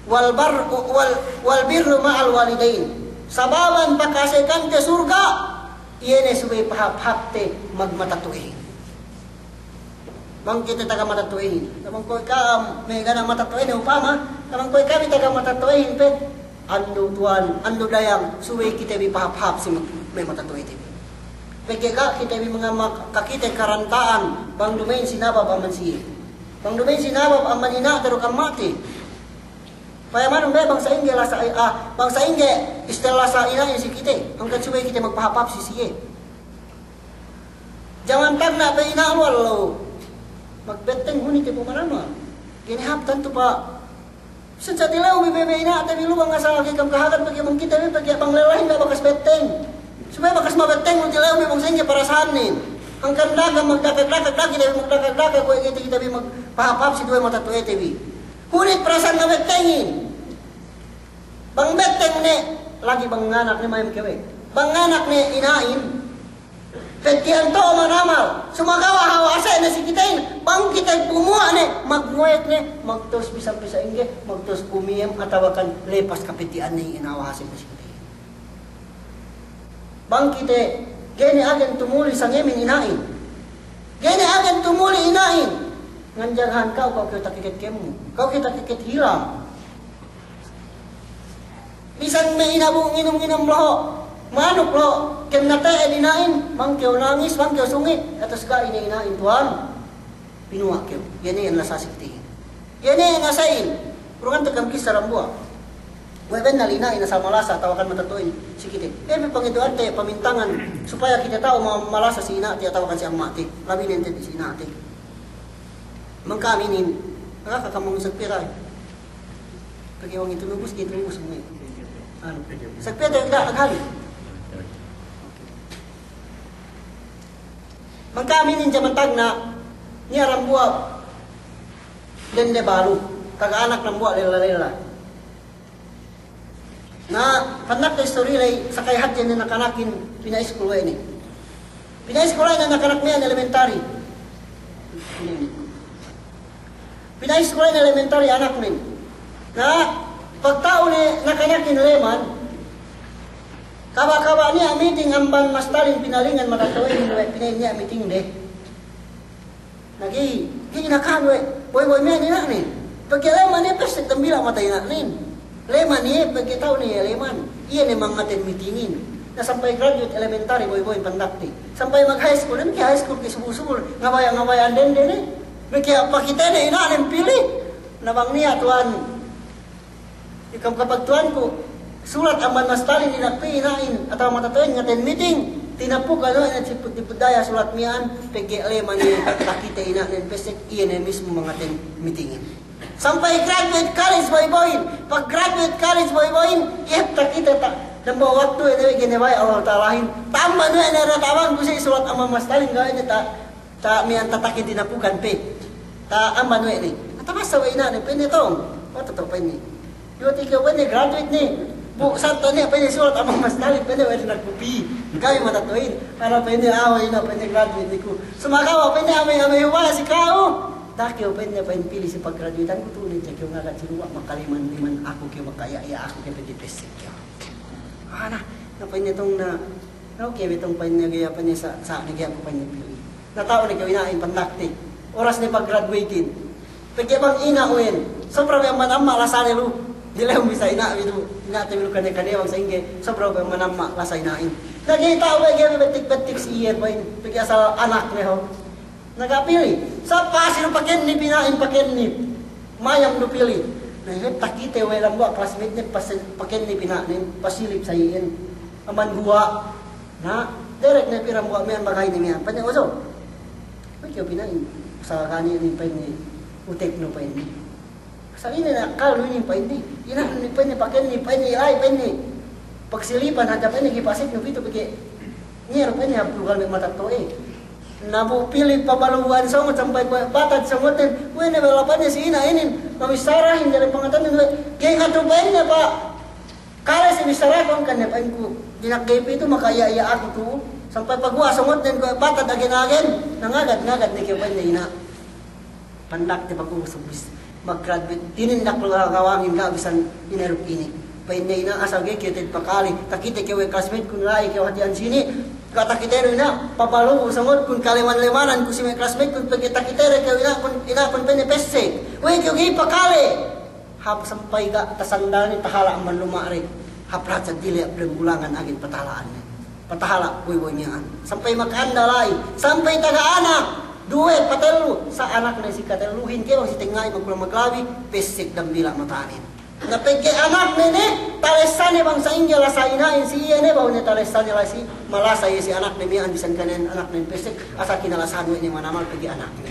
wal bar-, wal, wal birru ma'al walidain. Sababan paka'ase'an kite surga', iye ne subey pahāp-hāpte magmatatuwehin. Bang kite taga matatuwehin. Bang kuwe' ka'am me' ga' niya' matatuwehin, upama, bang kuwe' kami taga matatuwehin pe, andu' tuwan, andu' dayang, subey kite bi pahāp-hāp si me' matatuwete bi. Pegge' ga' kite bi mangama-, kakite karanta'an, bang duma'in sinabab amban siye. Bang duma'in sinabab amban ina'te duk amma'te. Payamanun be bang sa'ingge lasa, ah, bang sa'ingge istel lasa ina'in si kite, hangkan subey kite magpahāp-hāp si siye. Jaman tagna' pe ina'nu, Allah. Magbetteng hunite bu manama. Ga'i ne hāp tantu pa. Bisan sa' tilew bi me' ina'te bi lu bang asal ga'i kam kahagad pegge' bang kite bi pegge' bang lellahin ga' bakas betteng. Supaya bakas mabetteng lu tilew bi bang sa'ingge parasahanin. Hangkan da'a kam magdakak-dakak, da'a kite bi magdakak-dakak, kuwe' kite, kite bi magpahāp-hāp si duwe matatu'ete bi. Hunit parasahan mabettengin. Bang betteng ne, lagi' bang nganak ne mayam kew we'. Bang nganak ne ina'in, petti'an to'o manamal. Sumagawa' hawal ase'ne si kitehin, bang kite pumuwa' ne, magmuwek ne, magtawus bisan pe sa'ingge, magtawus kumiyem, atawakan lepas kapetti'anne, ine hawal ase'ne si kitehin. Bang kite, ga'i ne agen tumuli sangemin ina'in. Ga'i ne agen tumuli ina'in. Nganjagahan ka'u, ka'u kew takeket kemmu. Ka'u kew takeket hilang. Bisan me' ina bu nginum-nginum loho', manuk loho', kenna te'ed ina'in, bang kew nangis, bang kew sungi', atas ga' ine ina'in tuwan. Pinuwa' kew, iye ne iyan lasa si kitehin. Iye ne iyan asa'in, urungan te kam kissa dambuwa'. We' bennal ina'in asal malasa, atawakan matatu'in si kite. Iye pe pangedu'ante, pamintangan, supaya kite ta'u ma-, malasa si ina'te, atawakan si amma'te. Labi ne ente si ina'te. Mangka'am inin, nakaka' kam mangisag pira. Pegge' bang itu nubus, itu nubus, anu. Sagpete, da', aghali. Mangka'am inin jaman tagna', niya' dambuwa' dende balu, taga anak dambuwa' lella-lella. Na, pandak te istori ley, sakay hadje ne nakanakin pina'iskul we' ne. Pina'iskul we' ne nakanak miya'an elementary. Pina'iskul we' ne elementary anaknen. Na, pagta'u ne nakanakin leman, kaba'-kaba' niya' meeting amban mastalin pinalingan matatto'in we' pina'in niya' meeting de. Na ga'i, ga'i inakan we', boy-boy miya'an ina'nen. Pegge' leman iye pesek dambila' mata ina'nen. Leman iye, pegge' ta'u ne iye leman. Iye ne mangaten meetingin. Na sampay graduate elementary, boy-boy pandakte. Sampay mag-high school, ne meke high school ke subul-subul, ngabaya'-ngabaya' dende ne. Meke pakite ne ina'nen pili. Na bang niya' tuwan, ikam kapagtuwanku, sulat amban mastalin ina'te ina'in, atawa matatto'in ngaten meeting, tinapukan we' ne si put-, si put daya sulat miya'an, pegge' leman iye takite ina'nen pesek, iye ne mismu mangaten meetingin. Sampay graduate college boy-boyin, pag graduate college boy-boyin, iye takite ta-, dambuwa' waktu iye ne ga'i ne baya' Allah Ta'alahin, ta'amban we' ne, ta'amban ku si sulat amban mastalin ga'i ne ta-, Ta' miya'an tatakin tinapukan pe. Ta'amban we' ne. Atabasa we' ina'nen, pa'inne tong. O, totoo pa'inne. Iyu' ti kew pa'inne graduate ne. Bu, sa'ta ne pa'inne sulat amban mastalin pa'inne we' ne nagpupi. Ga'i matatto'in. Ana pa'inne awe' ina' pa'inne graduate ne ku. Sumagawa' pa'inne amey-amey hubala si ka'u. Da'a kew pa'inne pa'in pili si paggraduateanku tu'u ne kew ngagad si luwa' makaleman-leman aku kew makaya'-iya' aku kew pegge' pesek kew. Ana, na pa'inne tong na, na oke be tong pa'inne ga'i pa'inne sa-, sa' ne ga'i aku pa'inne pili. Na ta'u ne kew ina'in pandakte. Oras ne paggraduatein. Pegge' bang ina' uwen. Sobra be amban amma' lasane lu. Dilehum bisa ina' bi du. Ina'te bi du kane-kane bang sa'ingge. Sobra be amban amma' lasa ina'in. Na ga'i ta'u be ga'i bettik-bettik si iye pa'in. Pegge' asal anak ne ho. Na ga' pili. Sa' pasi du pakennip ina'in pakennip. Mayam du pili. Na iye takite we' dambuwa' classmate ne pas-, pakennip ina'nen. Pasilip sa iyan. Amban guwa'. Na, derek ne pī dambuwa' miya'an bagay ne miya'an. Pa'inne, "Ojo. Pegge' kew pina'in, asal gani' ne pa'inne, utek nu pa'inne. Asal ine ne akkal nu inin pa'inne. Ina' nu pa'inne, pakennip pa'inne, la'i pa'inne. Pagsilipan hadja pa'inne, ga'i pasek nu pitu pegge' niya' du pa'inne hap lugal me' matatto'e." Na bu pili pabalu'an songot sampay kuwe' batad songoten. Kuwe' ne bela pa'inne si ina' inin. Mamisarahin diyalem pangateyannen we'. Ga'i ngatu pa'inne pa Kale si bissarahun kan ne pa'inku, dina'ak ga'i pitu makaiya'-iya' aku tu'u, sampay paguwa' songotnen kuwe' batad agen-agen, nangagad-ngagad ne kew pa'inne ina'. Pandakte paguwa' subbis mag-graduate, tinindak lu gawangin ga' bisan ineluk ine. Pa'inne ina' asal ga'i kew te'ed pakale, takite kew we' classmate kun la'i kew hati'an sini', ga' takitenu ina', pabalu'u songotkun kaleman-lemananku si me' classmate kun pegge' takitene kew ina'kun, ina'kun pa'inne pessek. We' kew ga'i pakale. Hap sampay ga' tasandalne tahala' amban luma' re. Hap raja dile' hap lem bulangan agen patahala'anne. Patahala' boy-boy miya'an. Sampay maka'anda la'i. Sampay taga anak. Duwe, patellu. Sa' anakne si katelluhin kew si tengnga'i magkulang maglabi. Pessek dambila' mata'anin. Na pegge' anakne ne, talessane bang sa'ingge lasa ina'in si iye ne, behu ne talessane lasa, malasa iye si anakne miya'an bisan kanen anakne pessek, asal kinalasahan we' ne manamal pegge' anakne.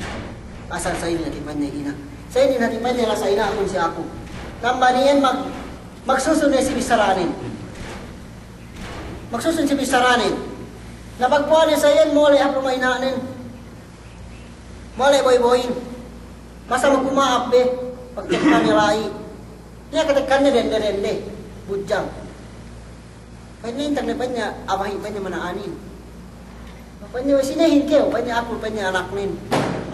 Asal sa'ingge ne timanne ina'. Sa inin hati' pa'inne lasa ina'kun si aku. Nambaniyen mag-, magsusun ne si bissaranen. Magsusun si bissaranen. Na pagpuwas ne sa iyan mole' hap luma' ina'nen. Mole' boy-boyin. Masa magkuma'ap be. Pagtekkanne la'i. Niya' katekkanne dende-dende. Budjang. Pa'inne, "Intag ne," pa'inne, "abahi'," pa'inne, "mana'anin." Pa'inne, "We' sinehin kew?" Pa'inne, "Aku," pa'inne, "anaknen."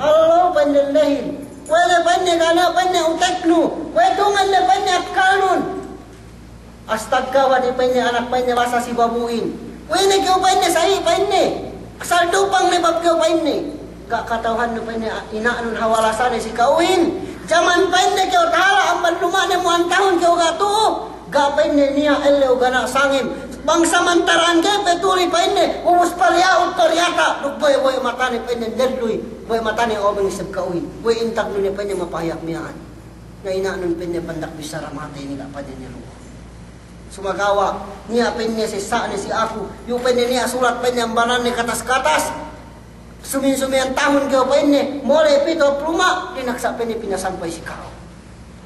"Allahu," pa'inne, "lehin. We' ne," pa'inne, "ga' niya'," pa'inne, "uteknu. We' tungan ne," pa'inne, "akkalnun." "Astagka," pa'inne, "anak," pa'inne, "lasa si babu'in. We' ne kew," pa'inne, "sahi'," pa'inne. "Asal dupang ne bab kew," pa'inne. "Ga' kata'uhannu," pa'inne, "ina'nun hawal lasane si ka'uhin. Jaman," pa'inne, "kew tahala' amban luma'ne mu'an tahun kew ga' tu'u. Ga'," pa'inne, "niya' ellew gana' sangem. Bang samantara'an ga'i pe tuli," pa'inne, "ubus paliya'ut toriyata'. Duk bohe'-bohe' matane," pa'inne, "nelluy. Bohe' matane obeng isab ka'uhin. We' intagnu ne," pa'inne, "mapahiyak miya'an. Na ina'nun," pa'inne, "pandak bissara matey ne ga' pa'inne nilu'u. Sumagawa' niya'," pa'inne, "sessa'ne si aku. Iyu'," pa'inne, "niya' sulat," pa'inne, "ambananne katas-katas. Sumin-sumiyan tahun kew," pa'inne, "mole' pitu hap luma', dinaksa'," pa'inne, "pinasampay si ka'u."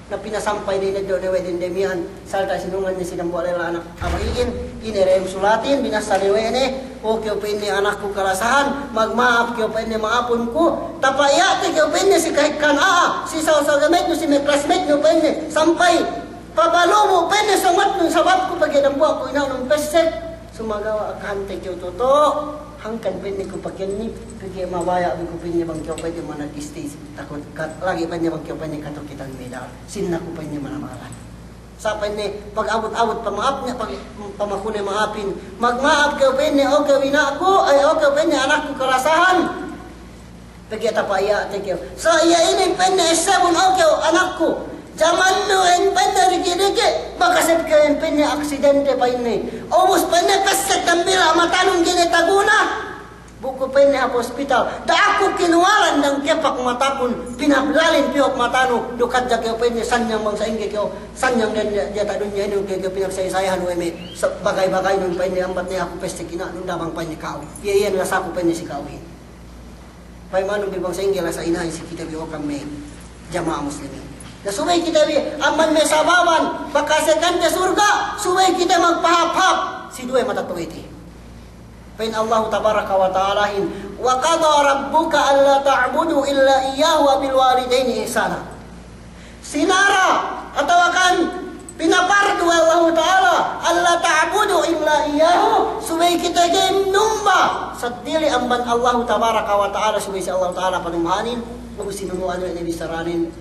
Na pinasampay ne ineddo' ne we' dende miya'an, sarta' sinungan ne si dambuwa' lella anak abahi'in, ine dem sulatin, binassa ne we' ne, "O kew," pa'inne, "anakku kalasahan, magma'ap kew," pa'inne, "ma'apun ku, tapa'iya'te kew," pa'inne, "si kahekkahan a'a, si saw-saw gamednu, si me' classmatenu," pa'inne, "sampay pabalumu'," pa'inne, "songatnun sababku pegge' dambuwa' ku ina'nun pessek. Sumagawa' akahante kew toto', hangkan," pa'inne, "ku pakenni, pegge' mabaya' bi ku," pa'inne, "bang kew," pa'inne, "managis te, takut kat-, lagi'," pa'inne, "bang kew," pa'inne, "katokitan medal. Sinna ku," pa'inne, "manamalan." Sa' pa'inne, pagabut-abut pama'apne, pag-, pamakune ma'apin, "Magma'ap kew," pa'inne, "O kew ina'ku, ay, o kew," pa'inne, "anakku kalasahan. Pegge' tapa'iya'te kew. Sa' iye inin," pa'inne, "essebun, o kew anakku. Jamannu en," pa'inne, "diki'-diki', makaseb kew en," pa'inne, "aksidente," pa'inne. "Ubus," pa'inne, "pessek dambila' matanun ga'i ne taguna. Bu ku," pa'inne, "hap hospital. Da'a ku kinuwalan dangkepak matakun, pinablalin pihok matanu, duk hadja kew," pa'inne, "sanyang bang sa'ingge kew, sanyang dem diyata' dunya inin kew, kew pinagsay-sayahan we' me' sa-, bagay-bagaynun," pa'inne, "ambat ne aku pessek ina'nun, da'a bang," pa'inne, "ka'u. Iye iyan lasaku," pa'inne, "si ka'uhin." Pa'in manu bi bang sa'ingge lasa ina'in si kite bi, o ka'am me' jama'a muslimin. Na subey kite bi amban me' sababan pakasekante surga', subey kite magpahāp-hāp si duwe matetto'ete. Pa'in Allahu tabaraka wa ta'alahin, "Wa qada rabbuka alla ta'budu illa iyyahu wa bil walidayni ihsana." Sinara' atawakan pinapardu we' Allahu Ta'ala, "Alla ta'budu illa iyyahu," subey kite ga'i numba seddili amban Allahu tabaraka wa ta'ala, subey si Allahu Ta'ala panumbahanin, duk sinunu'an we' ne bissaranen,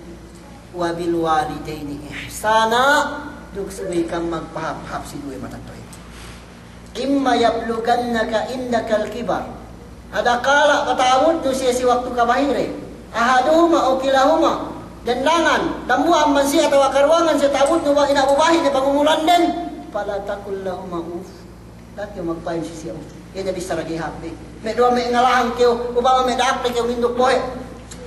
"Wa bil walidayni ihsana," duk subey ka'am magpahāp-hāp si duwe matetto'ete. "Imma yablughanna 'indakal kibar." Adakala' pata'abutnu siye si waktu kabahire, "ahaduhuma aw kilahuma," dendangan, dambuwa' amban siye atawa karuwangan siye ta'abutnu bang ina' bu bahi' ne pangumulanden, "fala taqul lahuma uff." Da'a kew magpa'in si siye uff. Iye ne bissara ga'i hāp bi. Me' duwa me' ngalahang kew, upama me' da'akte kew minduk bohe'.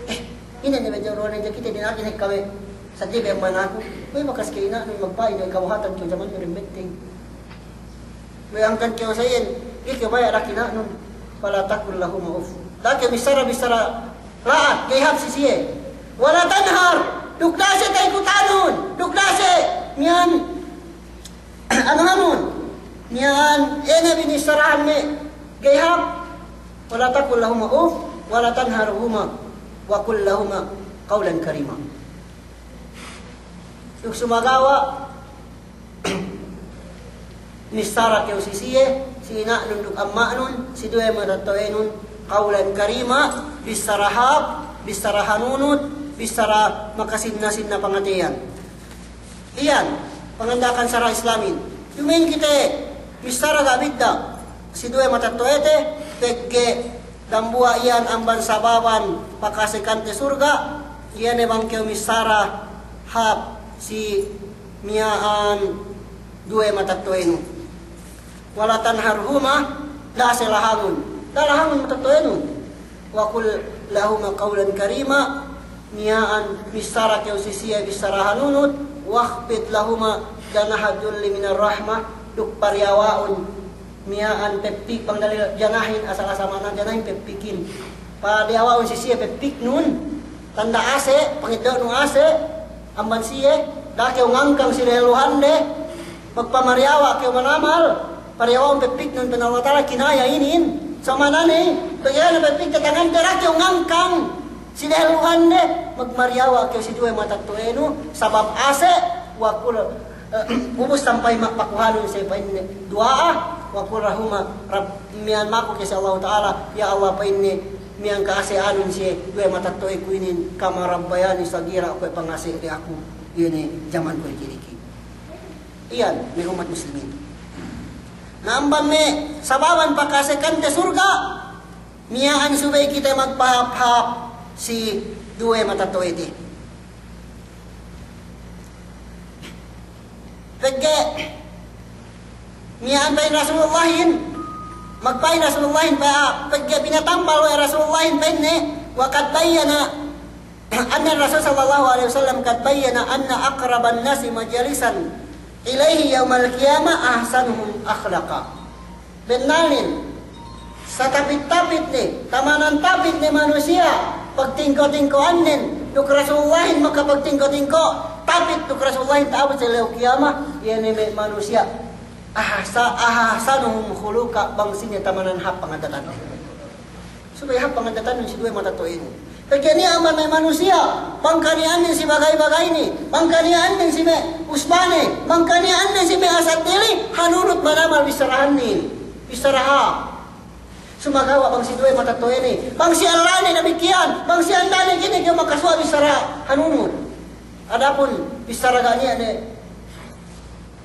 "Eh, ine ne me' duwa ne, ja kite dina'akin hekka me'. Saddi be amban aku." Kuwe' bakas ke ina'nun magpa'in, we' kabuhatan kew jamannu dem betteng. We' hangkan kew sa iyan, ga'i kew baya' da'ak ina'nun. "Fala taqul lahuma uff." Da'a kew missara-bissara la'at, ga'i hāp si siye. "Wala tanhar," duk da'a siye taykutanun, duk da'a siye miya'an anuhanun, miya'an ine bi nissarahan me' ga'i hāp. "Wala taqul lahuma uff, wala tanharhuma, wa qul lahuma qawlan karima." Duk sumagawa' missara kew si siye, si ina'nun duk amma'nun, si duwe matetto'enun, qawlan karima, bissara hāp, bissara hanunut, bissara makasinna-sinna pangateyan. Iyan panganda'akan sara' Islamin. Duma'in kite missara ga' bidda' si duwe matetto'ete, pegge' dambuwa' iyan amban sababan pakasekante surga', iye ne bang kew missara hāp si miya'an duwe matetto'enun. "Wala tanharhuma," da'a siye lahangun. Da'a lahangun matetto'enun. "Wa qul lahuma qawlan karima," miya'an missara kew si siye bissara hanunut. "Wakhfid lahuma janahadh dhulli minar rahmah," duk padiyawa'un miya'an peppik, bang dalil janahin, asal-asal ma'ana janahin peppikin. Padiyawa'un si siye peppiknun. Tanda' ase', pangeddo'nu ase', amban siye, da'a kew ngangkang si dehelluhande, magpamariyawa' kew manamal, pariyawa'un pepiknun, pa'in Allah Ta'ala, kinaya inin, sa' ma'anane, pegge' ne pepikte tangante, da'a kew ngangkang si dehelluhande, magmariyawa' kew si duwe matetto'anu, sabab ase', wa qul, eh, ubus sampay ma-, pakuhanun siye pa'inne duwa'a, wa qul irhamhuma, Rabb, miya'an maku kew si Allah Ta'ala, ya Allah pa'inne, miya'an ka'ase'anun siye duwe matetto'aku inin, kama rabbayani saghira, kuwe' pangase' de aku, iye ne jaman kuwe' diki'-diki'. Iyan, me' ummat muslimin. Na amban me' sababan paka'asekante surga', miya'an subey kite magpahāp-hāp si duwe matetto'ate. Pegge' miya'an pa'in Rasulullahin, magpa'in Rasulullahin, pa-, pegge' pinatambal we' Rasulullahin pa'inne, wa qad bayyana, anna Rasul sallallahu alaihi wasallam qad bayyana anna aqraban nasi majlisan ilaihi yaumal qiyamah ahsanuhum akhlaqa. Bennalnen, satapit-tapit ne, tamanan tapit ne manusiya', pagtingko'-tingko'annen duk Rasulullahin, makapagtingko'-tingko' tapit duk Rasulullahin ta'abut si ellew kiyama, iye ne me' manusiya', ahsa-, ahsanuhum khuluqa, bang sine tamanan hāp pangaddatannen. Subey hāp pangaddatannun si duwe matetto'anu. Pegge' niya' amban me' manusiya', bang kaniya'annen si bagay-bagayne, bang kaniya'annen si me' usbane, bang kaniya'annen si me' asaddili, hanunut manamal bissarahannen. Bissara hāp. Sumagawa' bang si duwe matetto'ane, bang si ellane damikkiyan, bang si andane, ga'i ne kew makasuwa' bissara hanunut. Adapun bissara ga' niya' ne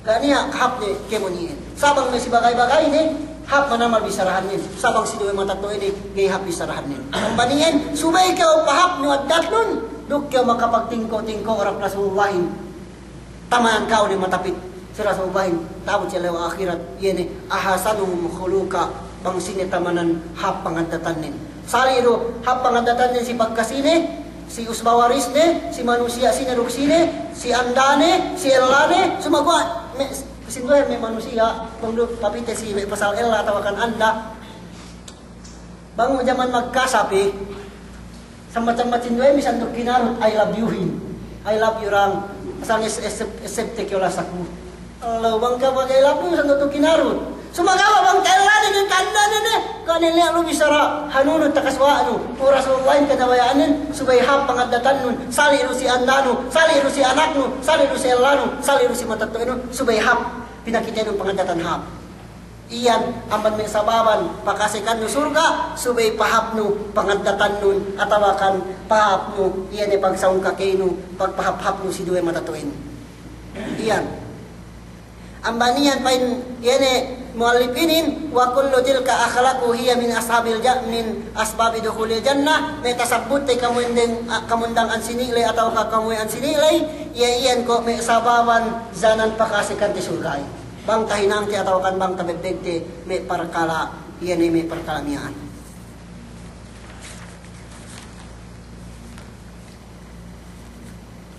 Ga' niya' hāpne kēmon iyan. Sa' bang me' si bagay-bagayne, hāp manamal bissarahannen. Sa' bang si duwe matetto'ane, ga'i hāp bissarahannen. Amban iyan, subey kew pahāpnu addatnun, duk kew makapagtingko'-tingko' duk Rasulullahin. Tamanan ka'u ne matapit si Rasulullahin, ta'abut si ellew ahirat, iye ne, ahsanuhum khuluqa, bang sine tamanan hāp pangaddatannen. Sali' du hāp pangaddatannen si pagkasine, si usba warisne, si manusiya' sine duk sine, si andane, si ellane, sumaguwa' me', sinduwe me' manusiya', bang du papite si me' pasal ella atawakan anda. Bang jaman magkasa pe, sambat-sambat sinduwe, misan du kinarut, "I love you-hin. I love you, Rang. Asal es-, es-, esepte kew lasaku." Lalu bang kew mag-I love you, misan du kinarut. Sumagawa' bang ta'ellane ne, ta'andane ne, ga' ne niya' lu bissara hanunut takasuwa'nu. Pura Rasulullahin kanabaya'annen, subey hāp pangaddatannun, sali' du si andanu, sali' du si anaknu, sali' du si ellanu, sali' du si matetto'anu, subey hāp, pinakitenu pangaddatan hāp. Iyan amban me' sababan paka'asekannu surga', subey pahāpnu pangaddatannun, atawakan pahāpnu, iye ne pagsawung kakeynu, pagpahāp-hāpnu si duwe matetto'anu. Iyan. Amban iyan pa'in, iye ne mu'allif inin, wa kullu tilka akhlaqu hiya min ashabil ja-, min asbabi dukhulil jannah, me' tasabbutte kamundang-, a, kamundangan sini'ley atawa ka kamuwe'an sini'ley, iye iyan ko' me' sababan janan paka'asekante surga'in. Bang tahinangte atawakan bang tabebbegte me' parkala', iye ne me' parkala' miya'an.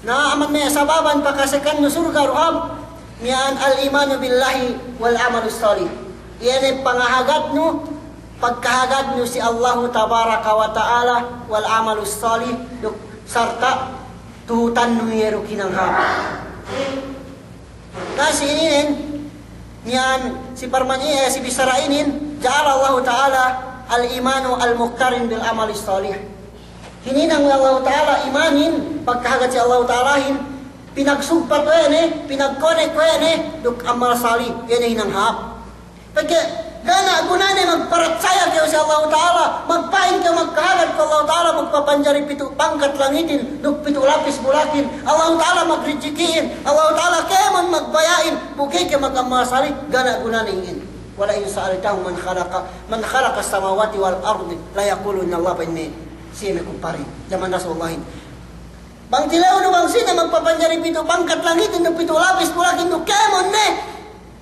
Na amban me' sababan paka'asekannu surga' du hāp, miya'an al-imanu billahi wal amalus salih. Iye ne pangahagadnu, pagkahagadnu si Allahu tabaraka wa ta'ala, wal amalus salih, duk sarta' tuhutannu iye duk hinang hāp. Na si ininen, niyan si parman i-, eh, si bissara inin, ja'ala Allahu ta'ala al-imanu al-muqtarin bil amalis salih. Hininang we' Allahu ta'ala imanin, pagkahagad si Allahu ta'alahin, pinagsugpat we' ne, pinagkonek we' ne, duk amal salih, iye ne hinang hāp. Pegge' ga' niya' gunane magparatsaya kew si Allahu ta'ala, magpa'in kew magkahagad ku Allahu ta'ala, magpapanjari pitu' pangkat langitin, duk pitu' lapis bulakin, Allahu ta'ala magrijiki'in, Allahu ta'ala kēmon magbaya'in, bu ga'i kew magamal salih, ga' niya' gunane iyan. Wa la in sa'altahum man khalaqa, man khalaqas samawati wal ardi, la yaqulunna Allah, pa'inne siye me' kumparin jaman Rasulullahin. Bang tilewnu bang sine magpapanjari pitu' pangkat langitin, duk pitu' lapis bulakin, duk kēmon ne.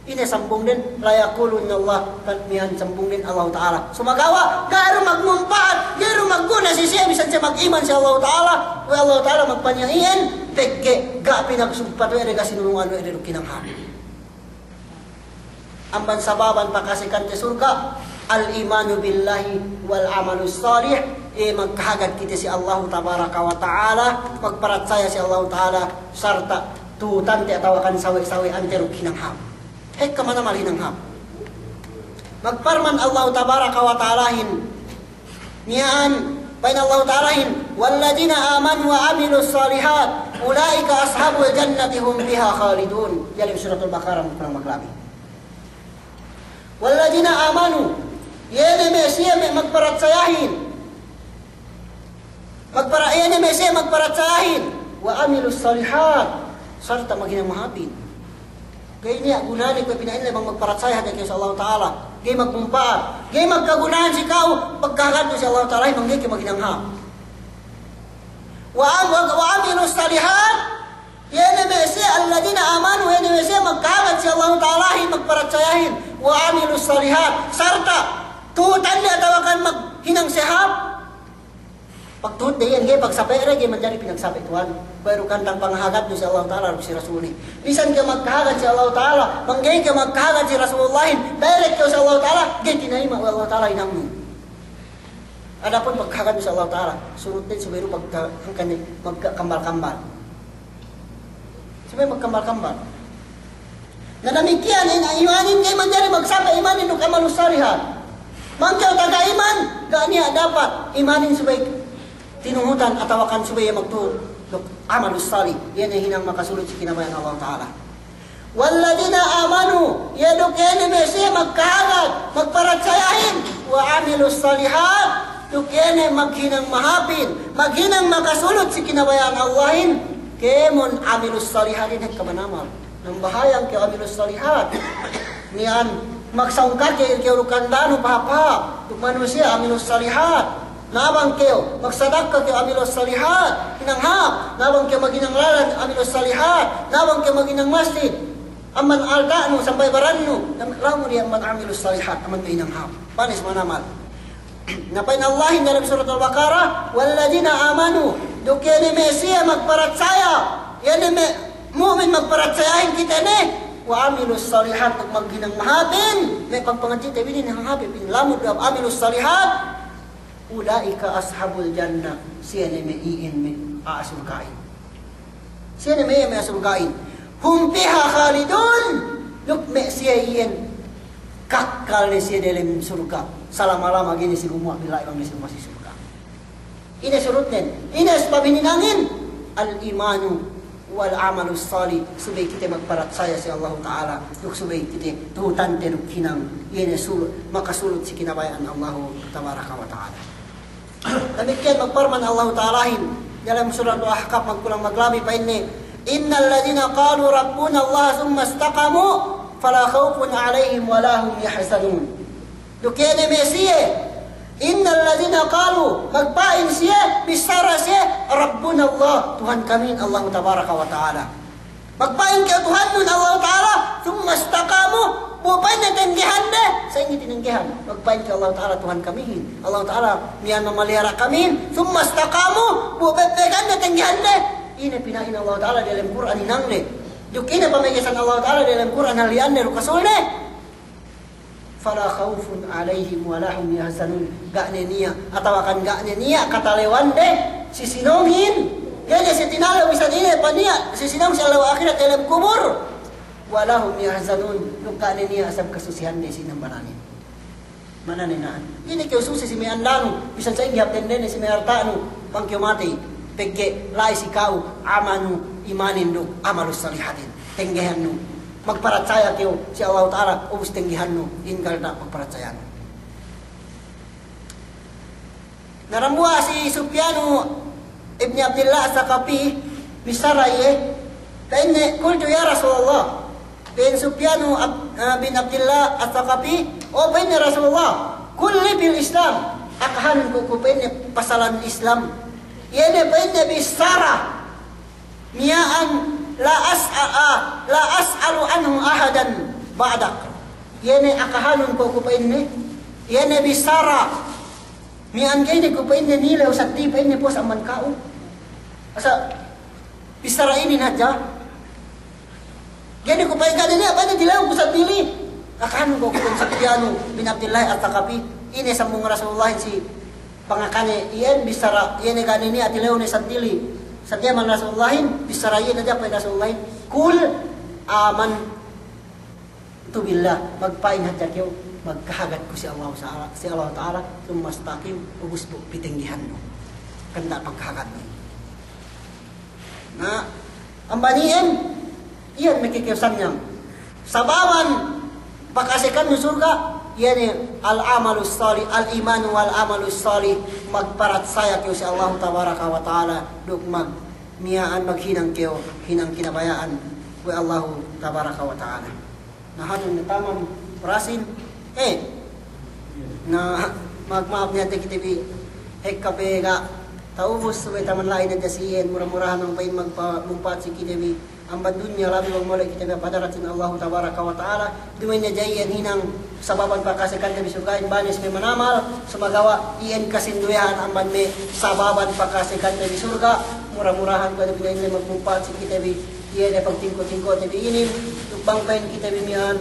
Ine sambungden, la yaqulunna Allah, kan miya'an sambungden Allahu ta'ala. Sumagawa' ga'i du magmumpa'at, ga'i du magguna si siye, bisan siye magiman si Allahu ta'ala, we' Allahu ta'ala magpaniya' iyan, pegge' ga' pinagsugpat we' de, ga' sinunu'an we' de duk hinang hāp. Amban sababan paka'asekante surga', al-imanu billahi wal amalus salih, Iye magkahagad kite si Allahu Tabaraka wa Ta'ala, magparatsaya si Allahu Ta'ala, sarta' tuhutante atawakan sawe'-sawe'ante duk hinang hāp. Hekka manamal hinang hāp. Magparman Allahu Tabaraka wa Ta'alahin, miya'an, pa'in Allahu Ta'alahin, "Walladzina amanu wa amilus salihat, ulaika ashabul jannati hum fiha khalidun." Diyalem Suratul Baqarah, magkulang maglabi. Walladzina amanu, iye ne me' siye me' magparatsayahin. Magpara-, iye ne me' siye magparatsayahin. Wa amilus salihat. Sarta' maghinang mahāpin. Ga'i niya' gunane kuwe' pina'in le bang magparatsaya hadja kew si Allahu Ta'ala. Ga'i magmumpa'at. Ga'i magkagunahan si ka'u pagkahagadnu si Allahu Ta'ala bang ga'i kew maghinang hāp. Wa am-, wa, wa amilus salihat. Iye ne me' siye alladzina amanu, iye ne me' siye magkahagad si Allahu Ta'alahin, magparatsayahin, wa amilus salihat, sarta' tuhutanne atawakan maghinang siye hāp. Pagtuhut de iyan, ga'i pagsape' de, ga'i manjari pinagsape' Tuhan. Kuwe' du kantang pangahagadnu si Allahu Ta'ala duk si Rasulne. Bisan kew magkahagad si Allahu Ta'ala, bang ga'i kew magkahagad si Rasulullahin, direct kew si Allahu Ta'ala, ga'i tinayima' we' Allahu Ta'ala hinangnu. Adapun pagkahagadnu si Allahu Ta'ala, surutnen subey du pagka-, hangkan ne magkambal-kambal. Subey magkambal-kambal. Na damikkiyan in imanin, ga'i manjari magsape' imanin duk amalus salihat. Bang kew taga iman, ga' niya' dapat imanin subey tinuhutan atawakan subey magtuhut duk amalus salih. Iye ne hinang makasulut si kinabaya'an Allahu Ta'ala. Walladzina amanu, iye duk iye ne me' siye magkahagad, magparatsayahin, wa amilus salihat, duk iye ne maghinang mahāpin, maghinang makasulut si kinabaya'an Allahin, kēmon amilus salihatin hekka manamal. Nambahayang kew amilus salihat. Miya'an magsaung kaki kew duk kandanu pahāp-pahāp, duk manusiya' amilus salihat. Na bang kew magsadakka kew amilus salihat, hinang hāp. Na bang kew maghinang lalan amilus salihat. Na bang kew maghinang masjid amban alta'nu sampay barannu, lamud iye amban amilus salihat, amban me' hinang hāp. Panis manamal. Na pa'in Allahin dalem Suratul Baqarah, "Walladzina amanu," duk iye ne me' siye magparatsaya, iye ne me' mu'min magparatsayahin kite ne, "wa amilus salihat," duk maghinang mahāpin, me' pagpangadji'te bi inin hinang hāpin, lamud du amilus salihat, "Ulaika ashabul jannah," siye ne me' iyan me' a'a surga'in. Siye ne me' iyan me' a'a surga'in. "Hum fiha khalidun," duk me' siye iyan kakkal ne siye delem surga'. Salama-lama ga'i ne siye gumuwa' bi la'i bang ne siye gumuwa' si surga'. Ine surutnen, ine sabab hininangin, al-imanu wal amalus salih, subey kite magparatsaya si Allahu Ta'ala, duk subey kite tuhutante duk hinang, iye ne sul-, makasulut si kinabaya'an Allahu Tabaraka wa Ta'ala. Damikkiyan magparman Allahu Ta'alahin, dalem Suratul Ahqaf magkulang maglabi pa'inne, "Innal ladzina qalu rabbunallah tsumma istaqamu, fala khawfun 'alaihim wa la hum yahzanun." Duk iye ne me' siye, innal ladzina qalu, magpa'in siye, bissara siye, "Rabbunallah," Tuhan kamihin Allahu Tabaraka wa Ta'ala. Magpa'in kew Tuhannun Allahu Ta'ala, "tsumma istaqamu," bu pa'inne tenggehan de, sa'ingge tinenggehan. Magpa'in kew Allahu Ta'ala Tuhan kamihin. Allahu Ta'ala miya'an mamalihara' kamihin, "tsumma istaqamu," bu bebbegan de tenggehan de. Ine pina'in Allahu Ta'ala delem Kur'an hinang de. Duk ine pamegesan Allahu Ta'ala delem Kur'an halli'an de duk Rasul de. "Fala khawfun 'alaihim wa la hum yahzanun." Ga' ne niya', atawakan ga' ne niya' katalewan de si sinōngin. Ga'i ne siye tinalew bisan ine paniya' si sinōng si ellew ahirat delem kubur. "Wa la hum yahzanun." Duk ga' ne niya' asab kasusihan de si inambananin. Ma'anane na'an. Ine kew susi si me' andanu, bisan sa'ingge hāp dende ne si me' arta'nu, bang kew matey, pegge' la'i si ka'u, amanu, imanin duk amalus salihatin. Tenggehannu. Magparatsaya kew si Allahu Ta'ala, ubus tenggehannu, in galda' magparatsayanu. Na dambuwa' si Sufyanu ibni Abdillah As-Saqafi, bissara iye, pa'inne, "Qultu ya Rasulallah," pa'in Sufyanu Ab-, eh, bin Abdillah As-Saqafi, "O," pa'inne, "Rasulullah, qul li fil Islam," akahanun ku, ku pa'inne pasalan Islam. Iye ne pa'inne bissara miya'an la as'a-, a, la as'alu anhu ahadan ba'dak. Iye ne akahanun ku, ku pa'inne, iye ne bissara miya'an ga'i ne ku pa'inne nilew saddi pa'inne puwas amban ka'u. Asal bissara inin hadja. Ga'i ne ku pa'in, ga'i ne niya' pa'inne dilewku saddi li. Akahanun ku, ku pa'in Sufyanu bin Abdillah As-Saqafi, ine sambung Rasulullahin si Pangakane iyan bissara iyan ne ga' ne niya' ati lew ne santili. Santili man Rasulullahin, bissara iyan hadja pa'in Rasulullahin, "Qul amantu billah," magpa'in hadja kew, magkahagad ku si Allahu Ta'ala, si Allahu Ta'ala, "tsumma istaqim," ubus bu pitenggihannu. Kanda' pagkahagadnu. Na, amban iyan, iyan makakewsanyan. Sababan pakasekannu surga', iyan ne al-amalus salih, al-imanu wal amalus salih, magparatsaya kew si Allahu Tabaraka wa Ta'ala, duk mag-, miya'an maghinang kew, hinang kinabaya'an we' Allahu Tabaraka wa Ta'ala. Na, hanu ne tamam, Rasin. Eh. Na, magma'ap ne hadja kite bi. Ekka pe ga' ta'ubus, subey taman la'i ne hadja si iyan, mura-murahan bang pa'in magpa-, magmumpa'at si kite bi amban dunya, labi bang mole' kite bi hap hadarat sin Allahu Tabaraka wa Ta'ala. Duma'in ne hadja iyan hinang sababan pakasekante bi surga'in, banes pe manamal, sumagawa' iyan kasinduwehan amban me' sababan pakasekante bi surga', mura-murahan kuwe' ne bi ne magmumpa'at si kite bi. Iye ne pagtingko'-tingko'te bi inin, duk bang pa'in kite bi miya'an,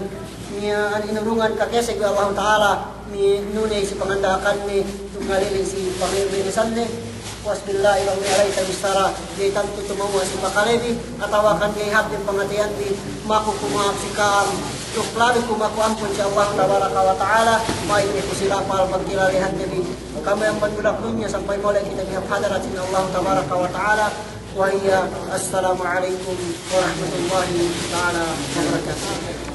miya'an inurungan kakeseg we' Allahu Ta'ala, mi-, nuney si panganda'akanne, duk ngalili' si panglebihan ne. Wasbillahi bang me' alayta bissara, ga'i tantu tumewwa' si pakalebi, atawa kan ga'i hāp dem pangateyanbi, maku ku ma'ap si ka'am, duk labi ku maku ampun si Allahu Tabaraka wa Ta'ala, ma'in ne ku si lapal pagkilalehantebi. Kami amban bulak dunya sampay mole' kite bi hap hadarat sin Allahu Tabaraka wa Ta'ala. Wa hiya, assalamu alaikum warahmatullahi ta'ala wabarakatuh.